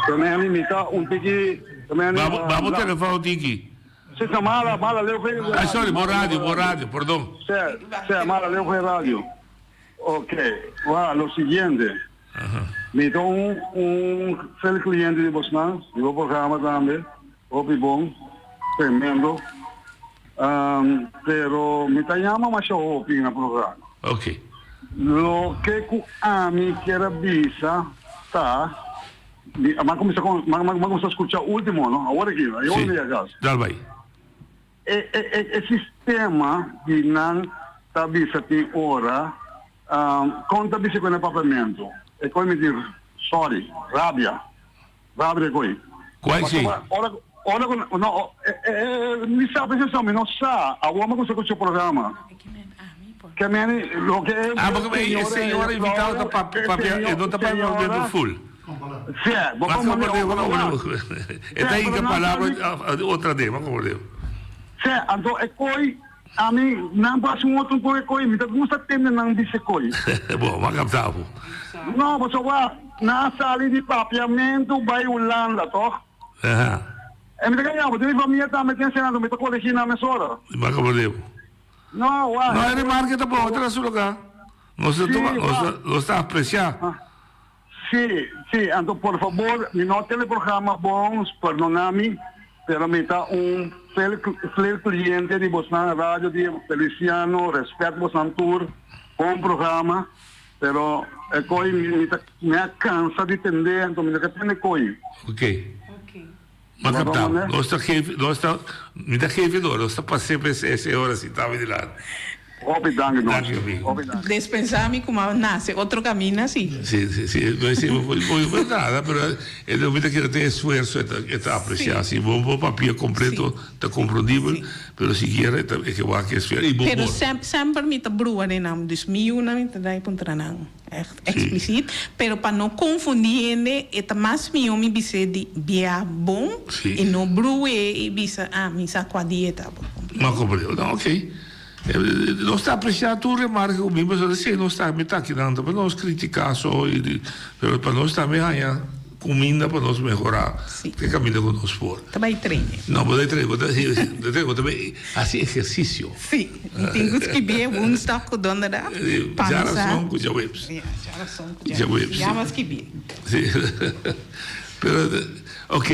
Tambe mi mi ta un tiki, tambe mi. Ba bo telefòn un tiki. Si, ta mala, mala leu ku e radio. Ay sorry, bo radio, bo radio, pordon. Si, si, mala leu ku e radio. Ok, wak, lo siguiente. Mi ta un un fiel cliente di bosnan, di bo programa tambe. Hopi bon, tremendo. Pero mi ta yama masha hopi na programa. Ok. Loke ku ami kier a bisa ta, mi a kuminsá kon, mi a kuminsá skucha ultimo no, awor aki, awor mi yega kas. Dal bai. E e e sistema di nan ta bisa tin ora, kon ta bisa ku e papiamentu? E koi mi tin sorry, rabia. Rabia koe. Cual si? Ora ora cu no mi sa pensa mi no sa awor mi cuminsa cu programa ke meni loke e Ah porque e señora invitado ta papia e no ta papia dentro full. Si bo Mas comprende E ta hinca palabra otra de, mas comprende. Si anto e koe ami nan por haci un otro koe koe mi ta gusta tende nan bisa koe. Bo, bo a capta bo. No pasobra nan a sali di papiamento bay Hulanda toch? Aha. E mi ta gaña bo, den mi famia tambe tin asina, anto mi ta coregi nan mesora. Mi a comprende bo. No, wak. No, e remarke ta bon, e ta na su lugar. Nos ta tuma, nos ta, nos ta aprecia. Sí, sí, anto por fabor, mi no tene programa bon, perdona mi, pero mi ta un fiel, fiel cliente di bosnan radio di Feliciano, respet bosnan tur, bon programa, pero e koe mi, mi ta, mi a cansa di tende, anto mi no ke tende koe. Ok. Ma capta, nos ta geef, nos ta, mi ta geef door, nos ta pas'é pa ese ora si ta mi dilanti. Hopi danki nos. Danki amigo. Hopi danki. Despensa mi cu a nace otro camina si. Si, si, si, no si, bo bo nada, pero e lo mi ta kere tin esfuerzo e ta e ta aprecia si bo bo papia completo ta comprendibel, pero sikiera e ta e ke wak esfuerzo y bo Pero por. semper mi ta brua den nan, dus mi yunan mi ta dai puntra nan. Echt expliciet, pero pa no confundi hende e ta mas miho mi bis'é di bia bon y no bru'é y bisa ah mi sa cua dieta bo. Ma comprende, no ok. Nos ta aprecia tur remarke cu mi pasobra esey nos tambe ta akinan ta pa nos critica so pero pa nos tambe haña Cuminda pa nos mehora e caminda cu nos por. Ta bay trainen. No, bo ta trainen, bo ta bo ta bay haci ehercicio. Si, mi tin cu skibié woensdag cu donderdag pa mi sa. Djarason cu djaweps. Ja, djarason cu djaweps. Ya bo skibié. Si, pero ok.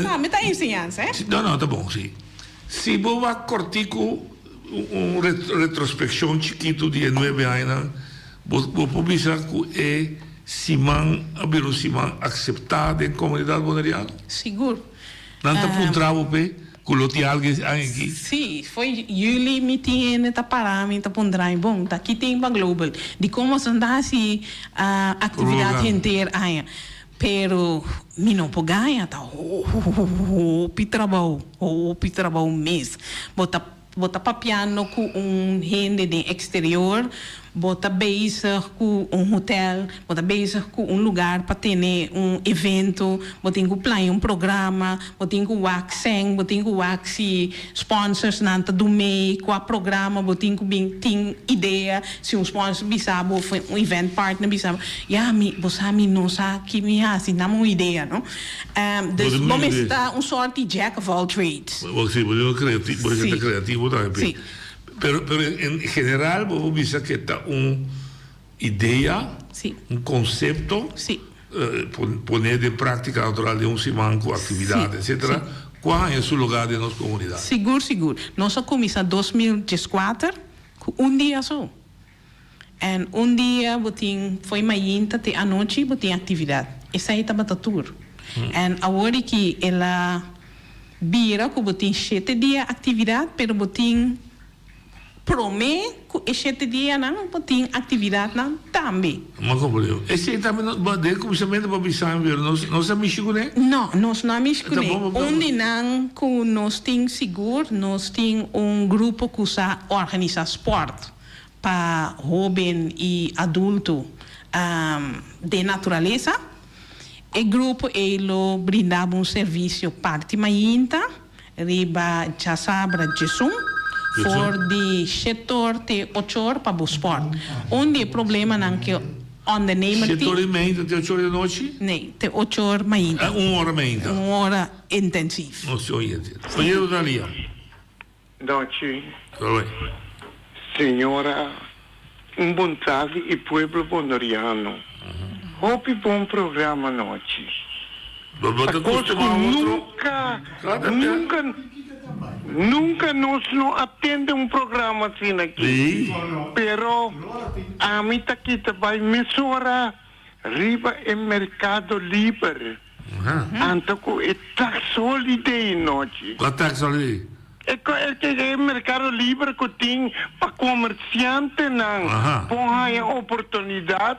No, mi ta enseñansa, eh. No, no, ta bon, si. Si bo wak cortico un retrospeccion chikito di e nuebe añanan, bo por bisa cu e. Siman a bira un siman akseptá den komunidat boneriano? Sigur. Nan ta puntra bo p'e ku lo tin algu e aña aki? Sí, fo'i juli mi tin hende ta para mi ta puntra mi, bon, ta ki tin pa Global? Dikon boso no ta hasi aktividat henter aña? Pero mi no por gaña, ta hopi trabou, hopi trabou mes. Bo ta Bo ta papiando ku un hende den eksterior, bo ta bezig ku un hotel, bo ta bezig ku un lugar pa tene un evento, bo tin ku plania un programa, bo tin ku wak sèn, bo tin ku wak si sponsorsnan ta dumei, kua programa bo tin ku bin tin idea, si un sponsor bisa bo of un event partner bisa bo, ya mi bo sa mi no sa ki mi hasi, dame un idea no. Dus bo mester ta un sort di jack of all trades. Bo si, bo ta creativo, bo ta creativo tambe. Si. Pero, pero en general bo por bisa ke ta un idea, Si. un concepto, Si. pone den practica natural den un siman cu actividad, Si, etcetera, si. cu a haña su lugar den nos comunidad. Sigur, sigur. Nos a cuminsa 2014 cu un dia so. En un dia bo tin fo'i mainta te anochi bo tin actividad. Esai tabata tur. En awor di ki el a bira cu bo tin shete dia actividad pero bo tin prome cu e shete dianan bo tin actividadnan tambe. Ma como digo, esei tambe no, bo den cuminsamentu bo a bisa mi pero nos nos a mishi cune? No, nos no a mishi Ta cune. bon, bo Un di nan cu nos tin sigur, nos tin un grupo cu sa organisa sport. Pa hóben i adulto den naturalesa. E grupo ei lo brinda bo un servisio parti mainta riba djasabra djesun for di shetor te ochor pa bo spòrt. Un di e problemanan ku ondernemer tin. Shetor di mainta te ochor di anochi? Nee, te ochor mainta. Un ora mainta? Un ora intensief. Nos oyente. Oye, Rosalia. Nochi. Hoi. Señora, un bon tardi y pueblo boneriano. Hopi bon programa nochi. Bo bo ta Ta cos costuma cu otro. nunca, Cada nunca, nunca nos no a tende un programa asina aki. Sí. Pero ami ta kita bay mesora riba e mercado liber. Anto cu e tax holiday nochi. Cua tax holiday? E e mercado liber cu tin pa comerciantenan por haya oportunidad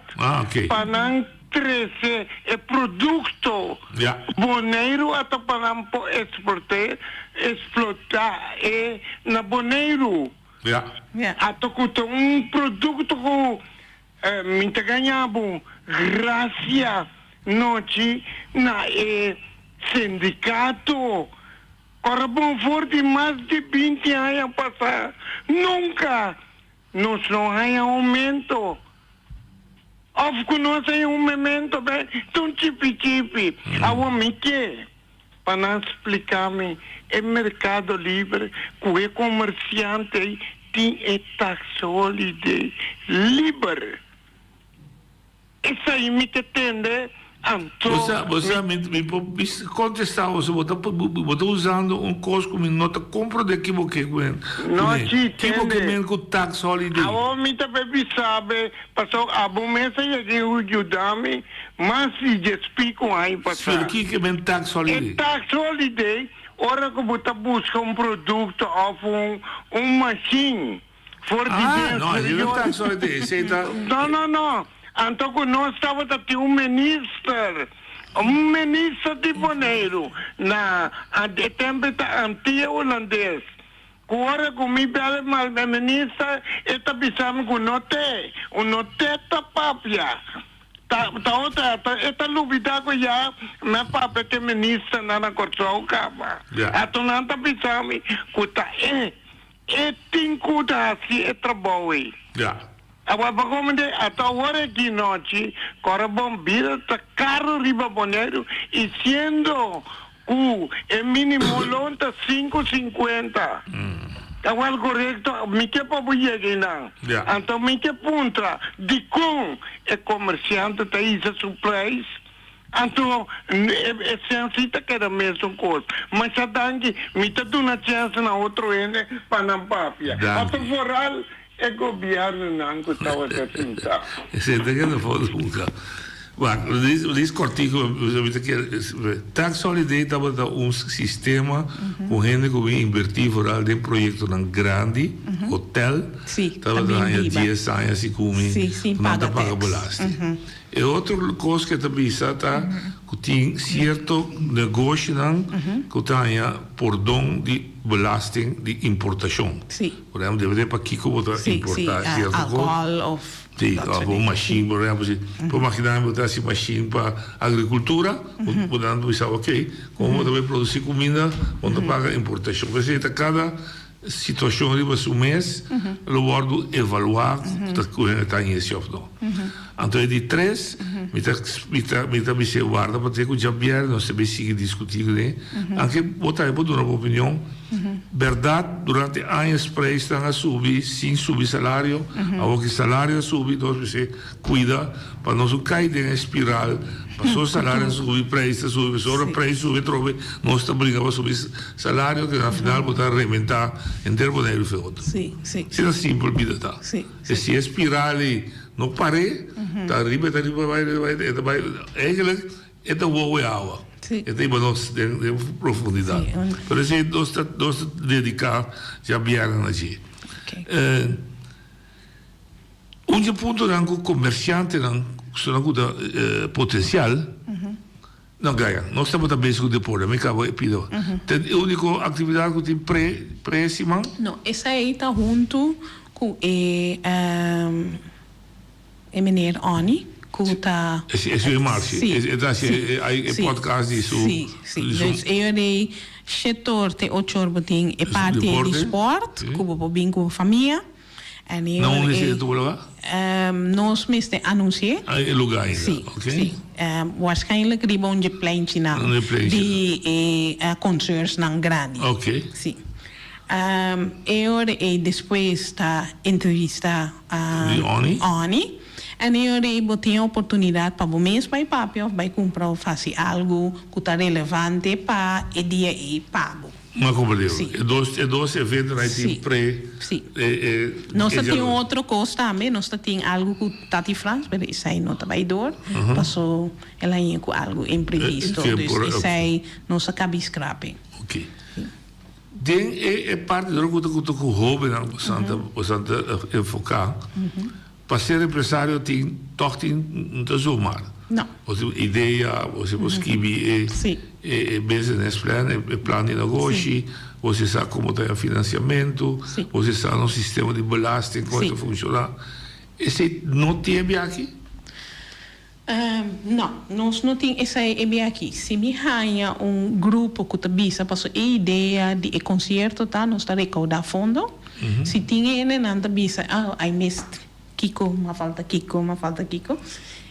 pa nan trece e producto Boneiru ata pa nan por exporte explota e na Boneiru. Ato cu ta un producto cu Mi ta gaña bo gracia nochi na e sindicato. Ora bon for di mas di 20 aña pasa nunca nos no haña aumento. Of cu nos haña un memento be ta un chipi chipi. Awor mi ke. pa nan splika mi e merkado liber ku e komersiante ei tin e tax holiday liber. Esei mi ke tende anto. Bo sa, bo sa, mi, mi por bis kontestá bo, so bo ta, bo ta usando un kos ku mi no ta komprondé ki bo ke ku men, No, kuné. chi, Ki bo ke tende. men ku tax holiday? Awor mi ta pe bisa be, paso abo mes a yega i yuda mi mas di djes pico aña pasá. Spera, ki ke men tax E holiday? tax holiday, ora ku bo ta buska un produkto òf un, un mashin. For di Ah, den no, esei no tax holiday, esei ta. No, no, no. Anto ku nos tabata tin un minister, un minister di Boneiru na e tempu e ta Antia Hulandes, ku ora ku mi bel e minister e ta bisa mi ku no te, un no te ta papia. Ta ta otra, ta e ta lubida ku ya mi a papia ku e ministernan na Kòrsou kaba. Anto nan ta bisa mi ku ta e. E tin ku ta hasi e trabou ei. Ja. Awor pa komo de ata awor aki nochi kòrda bon bida ta karu riba Boneiru i siendo ku e minimo loon ta sinku sinkuenta. Ta wèl korekto? Mi ke pa bo yega einan. Ja. Anto mi ke puntra dikon e komersiante ta hisa su preis? Anto e chèns ta keda mesun kos. Masha danki, mi ta duna chèns na otro hende pa nan papia. Danki. Anto foral e gobièrnunan ku tabata sinta. Esei ta keda for nunka. Wak, Liz kòrtiku, mi ta kere, Tax holiday tabata un sistema ku hende ku bin invertí foral den proyektonan grandi, hotel, tabata haña dies aña si kumi ku nan ta paga belasting. E otro kos ku e ta bisa ta ku tin sierto negoshinan ku ta haña pordon di belasting di importashon. Por ehèmpel, depende pakiko bo ta importá sierto kos. Sí, òf un mashin, por ehèmpel, si bo imaginá bo ta hasi mashin pa agrikultura, bo ta bisa oke, komo bo ta bai produsí kuminda, bo no ta paga importashon. P'esei ta kada Situashon riba su mes lo wòrdu evaluá ta ku hende ta hañ'e òf no. Anto e di tres, mi ta mi ta mi ta bis'é warda pa te ku djabièrnè nos ta bin sigui diskutí kuné. Anke bo tambe por duna bo opinion. Bèrdat durante añas preisnan a subi sin subi salario, awor ku e salario a subi nos mester Cuida pa nos no cay den e spiral pasobra salario a subi prijs ta subi pasobra ora prijs subi atrobe nos ta bringa pa subi salario que na final bo ta reventa henter Boneiru fe otro. Asina simpel bida ta. E si e spiral ey no pare ta riba e ta riba bay bay e ta bay eigenlijk e ta wowo e awa e ta hiba nos den profundidad pero esey nos ta nos ta dedica djabièrnè na dje. Un di e puntonan ku komersiantenan ku ku ta potensial nan gaya. Nos tabata bezig ku deporte, mi kaba e pida. Ta e uniko aktividat ku tin pre pre siman? No, esei ta huntu ku e e meneer Onnie ku ta. E su e marchi, e ta hasi e podcast di su. Si, si. Dus e ora ei shetor te ochor bo tin e parti di sport ku bo por bin ku bo famia. Na unda esei ta tuma lugar? Nos mester anunsi'é. Ah, e lugar ainda? Sí, Ok. sí. Waarschijnlijk riba un dje pleinchinan Un dje pleinchinan. di e concertsnan grandi. Ok. Sí. E ora ei despues ta entrevista Di Onnie? Onnie. En e ora ei bo tin e oportunidat pa bo mes bai papia of bai kumpra of hasi algu ku ta relevante pa e dia ei pa bo. Ma como digo, Sí. e dos, e dos eventonan tin Sí. pre, Sí. e, e, Nos e ta tin djawe. otro cos tambe, nos ta tin algo cu Tati Frans, pero esai no ta bay door, Ujú. paso el a yega cu algo imprevisto, Eh, dus por- esai nos a cabi scrape. Ok. Den e, e parti dor cu ta cu ta cu hobennan bosan ta, bosan ta enfoca, pa ser empresario tin, toch tin, no ta zomaar. No. Bo tin idea, bo si bo skibi e e business plan, e plan di negoshi, bo si sa como ta e financiamento, bo si sa nos sistema di belasting como ta funciona. Esey no tin e biachi? No, nos no tin esey e biachi. Si mi haya un grupo cu ta bisa paso e idea di e concierto ta nos ta recauda fondo, si tin hende nan ta bisa, oh, I missed. kiko, m'a falta kiko, m'a falta kiko.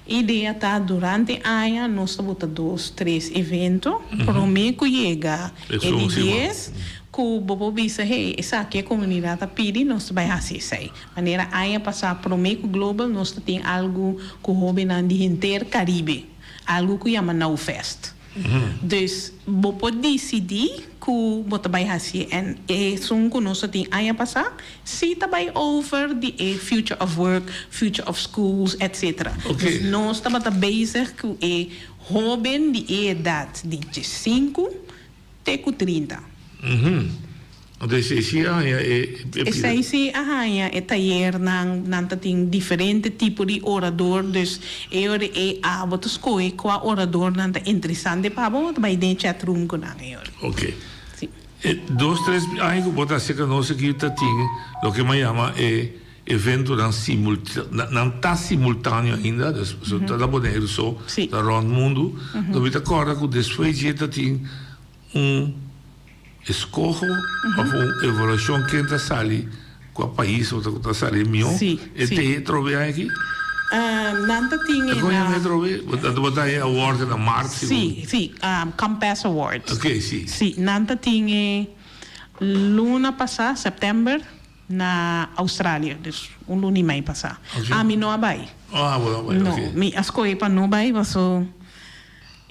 Idea ta durante aña nos ta bota dos, tres evento prome ku yega e di dies ku bo por bisa hey esaki e komunidat a pidi nos ta bai hasi esei. Manera aña pasá prome ku Global nos ta tin algu ku hobennan di henter Karibe, algu ku yama Now Fest. Dus bo por disidí ku bo ta bai hasié en esun ku nos a tin aña pasá sí ta bai over di e future of work, future of schools etc. Dus nos tabata bezig ku e hóben di e edat di diesinku te ku 30. Anto esei sí a haña e e Esei sí a haña e tayernan, nan ta tin diferente tipo di orador, dus e ora ei abo ta skohe kua oradornan ta interesante pa bo, bo ta bai den e chat room ku nan e ora. Oke. Sí. E dos tres aña ku bo ta aserka nos aki ta tin loke mi a yama e eventonan simulta nan ta simultaneo ainda, dus no ta na Boneiru so, ta rònt mundu. Anto mi ta kòrda ku despues dje ta tin un eskoho of un evaluashon ken ta sali kua pais of ta sali e mihó e te e trobe aña aki? Nan ta tin e na. E trobe? Bo ta e award na mart sigur. Si, si, Compass Awards. Ok, si. Si, nan ta tin e luna pasá, sèptèmber, na Australia, dus un luna i mei pasá. Ami no a bai. Oh, abo no a bai, ok. No, mi a skohe pa no bai paso.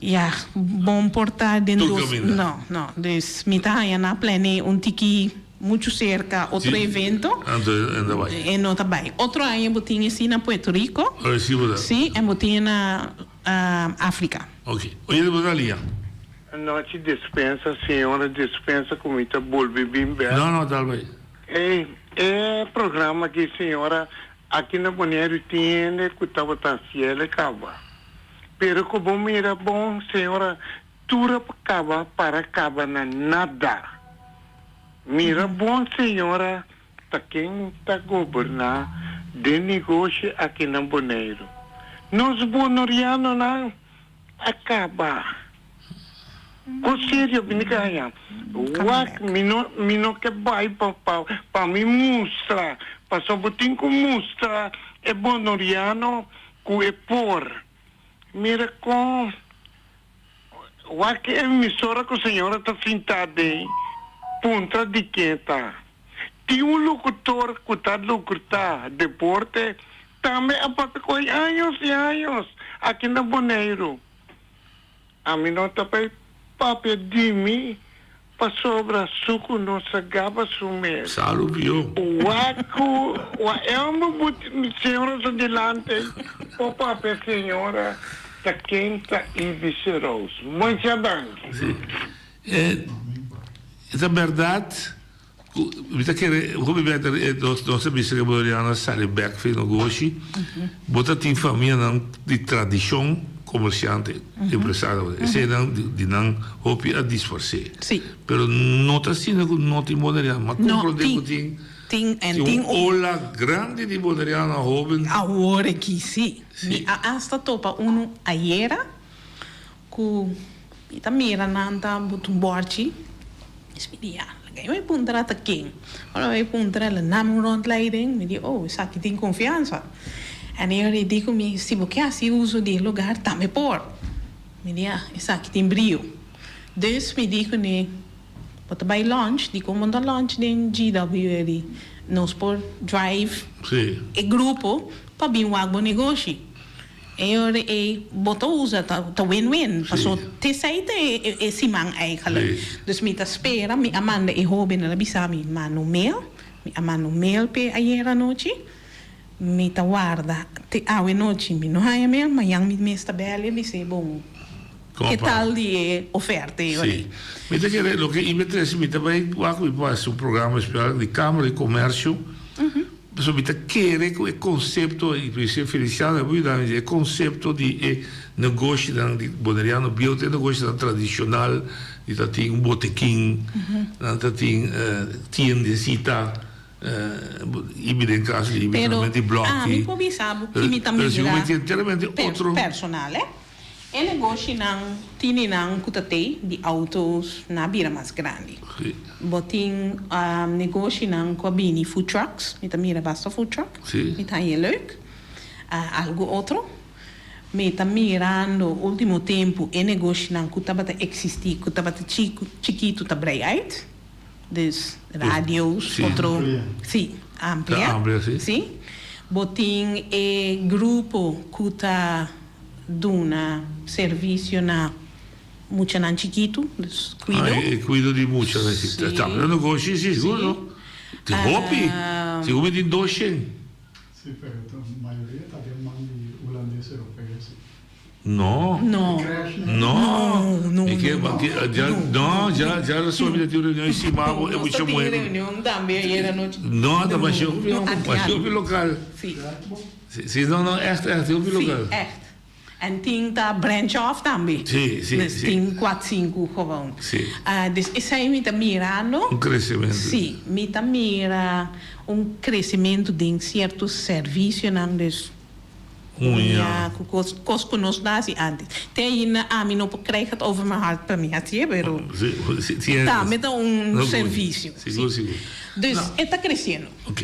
Ya, bon por ta den Tur dos, caminda. no, no. Dus mi ta haña na planea un tiki muchu cerca otro Sí, evento. anto e no ta bai. E no ta bai. Otro aña bo tin esí na Puerto Rico. Oh, sí bo ta. Sí, en bo tin e na Africa. Ok. Oye, bo ta lia. Anochi dispensa, señora dispensa cu mi ta bolbe bin bek. No, no, tal bai. Ey, e programa aki, señora, aki na Boneiru tin hende cu tabata haciel e caba. Pero ku bo mira bon, señora, tur a kaba para kaba na nada. Mira bon, señora, ta ken ta goberná den negoshi aki na Boneiru. Nos bonorianonan a kaba. Ku serio mi ka haña. Wak, mi no, mi no ke bai pa, pa, pa mi mustra, pasobra bo tin ku mustra e bonoriano Ku e por mira kon wak e emisora ku señora ta sintá den puntra di ken ta. Tin un lokutor ku ta lokurtá deporte tambe a papia ku ei años i años aki na Boneiru. Ami no ta bai papia di mi pasobra su ku no sa gaba su mes. Salu pio. Wak ku wa e homber but mi señora su dilante por papia señora ta ken ta Ibi Seroos. Mucha danki. Si. E ta berdad ku mi ta kere hopi beta nos ta bisa ke Boleriano a sali bek for e negoshi. Bo ta tin famianan di tradishon komersiante, empresario. Eseinan di nan hopi a disparsé. Pero no ta asina ku no tin Boneriano. Ma komprondé ku tin tin un ola grandi di Boneriano hoben. Awor aki si. Mi a asta topa unu ayera Ku mi ta mira nan ta buta un bòrchi, mi di, ya, laga mi bai puntra ta ken. Ora mi bai puntra, el a nami un rondleiding, mi di, oh, esaki tin konfiansa. En e ora e di ku mi, si bo ke hasi uso di e lugar, tambe por. Mi di, ah, esaki tin brio. Dus mi di kuné, bo ta bai lunch? Dikon bo no ta lunch den GW? E di, nos por drive e grupo pa bin wak bo negoshi. E ora ei bo ta usa ta ta win win paso te esei ta e e siman eigenlijk. Dus mi ta spera mi a manda e hobennan a bisa mi manda un mail mi a manda un mail p'e ayer anochi mi ta warda te awe nochi mi no haña mail mañan mi mes ta bel e bis'é bon ke tal di e oferta e ora ei. Mi ta kere loke i mi trese mi ta bai wak mi por hasi un programa especial di Camara di Comercio. Pasobra mi ta kere ku e konsepto, i Presidente Feliciano a por yuda mi, e konsepto di e negoshinan di Boneriano bieu ta e negoshinan tradishonal di ta tin un botekin, nan ta tin tiendesita, i mi den kaso di Pero solamente blòki. ami por bisa bo ki mi ta Pero si mira bo mete enteramente otro. personal, eh. E negoshinan tininan ku ta tei di autos na bira mas grandi. Bo tin negoshinan ku a bini food trucks, mi ta mira basta food truck, mi ta haña leuk. Algu otro, mi ta mirando ultimo tempu e negoshinan ku tabata eksistí ku tabata chikitu ta brei uit. Dus radios, otro, sí, amplia. Sí. Bo tin e grupo ku ta duna servisio na muchanan chikitu, dus kuido. Ah, e kuido di muchanan chikitu. Ta un negoshi, si, sigur, no? Tin hopi. Sigur mi tin doshen. Si, pero mayoria ta den man di hulandes europeo, si. No. No. No. No. Mi ke, no. No, ya, ya resolvi de tin reunion y si mabo e mucha mujer. Nos tin reunion tambe ayer anochi. No, ta masha hopi, masha hopi local. Si. Si, no, no, echt, echt, hopi local. Si, echt. En tin ta branch off tambe. Si, si, Dus si. tin cuat, cinco gewoon. Si. Dus esey mi ta mirando. Un crecemento. Si, mi ta mira un crecemento den cierto servicionan, dus. Uña. Ku kos, kos ku nos ta hasi antes. Te ainda ami no por krijg het over mijn hart pa mi hasié, pero tambe ta un servisio. Sigur, sigur. Dus e ta kresiendo. Ok.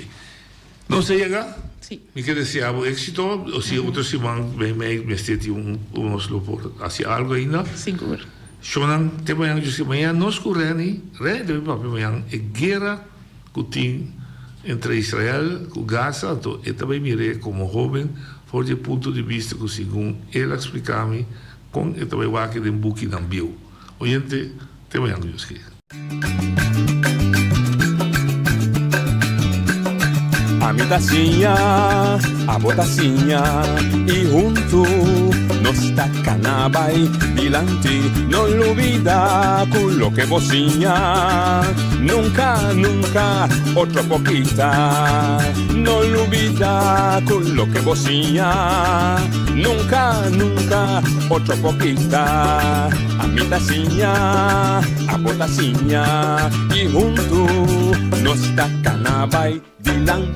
Nos a yega. Si. Mi ke desea bo éksito. O si otro siman mei mei mester tin un, nos lo por hasi algu ainda. Sigur. Shownan te mañan djis mañan nos ku Renny, Renny ta bin papia mañan e guera. Ku tin entre Israel ku Gaza, anto e ta bai mir'é komo hóben for di e punto di bista ku segun el a splika mi kon e ta bai wak den bukinan bieu. Oyente, te mañan ku Dios ke. Ami ta siña, abo ta siña i huntu nos ta kana bai dilanti. No lubida ku loke bo siña. Nunca, nunca, otro por kita. No lubida ku loke bo siña. Nunca, nunca, otro por kita. Ami ta siña, abo ta siña. I huntu nos ta kana bai dilanti.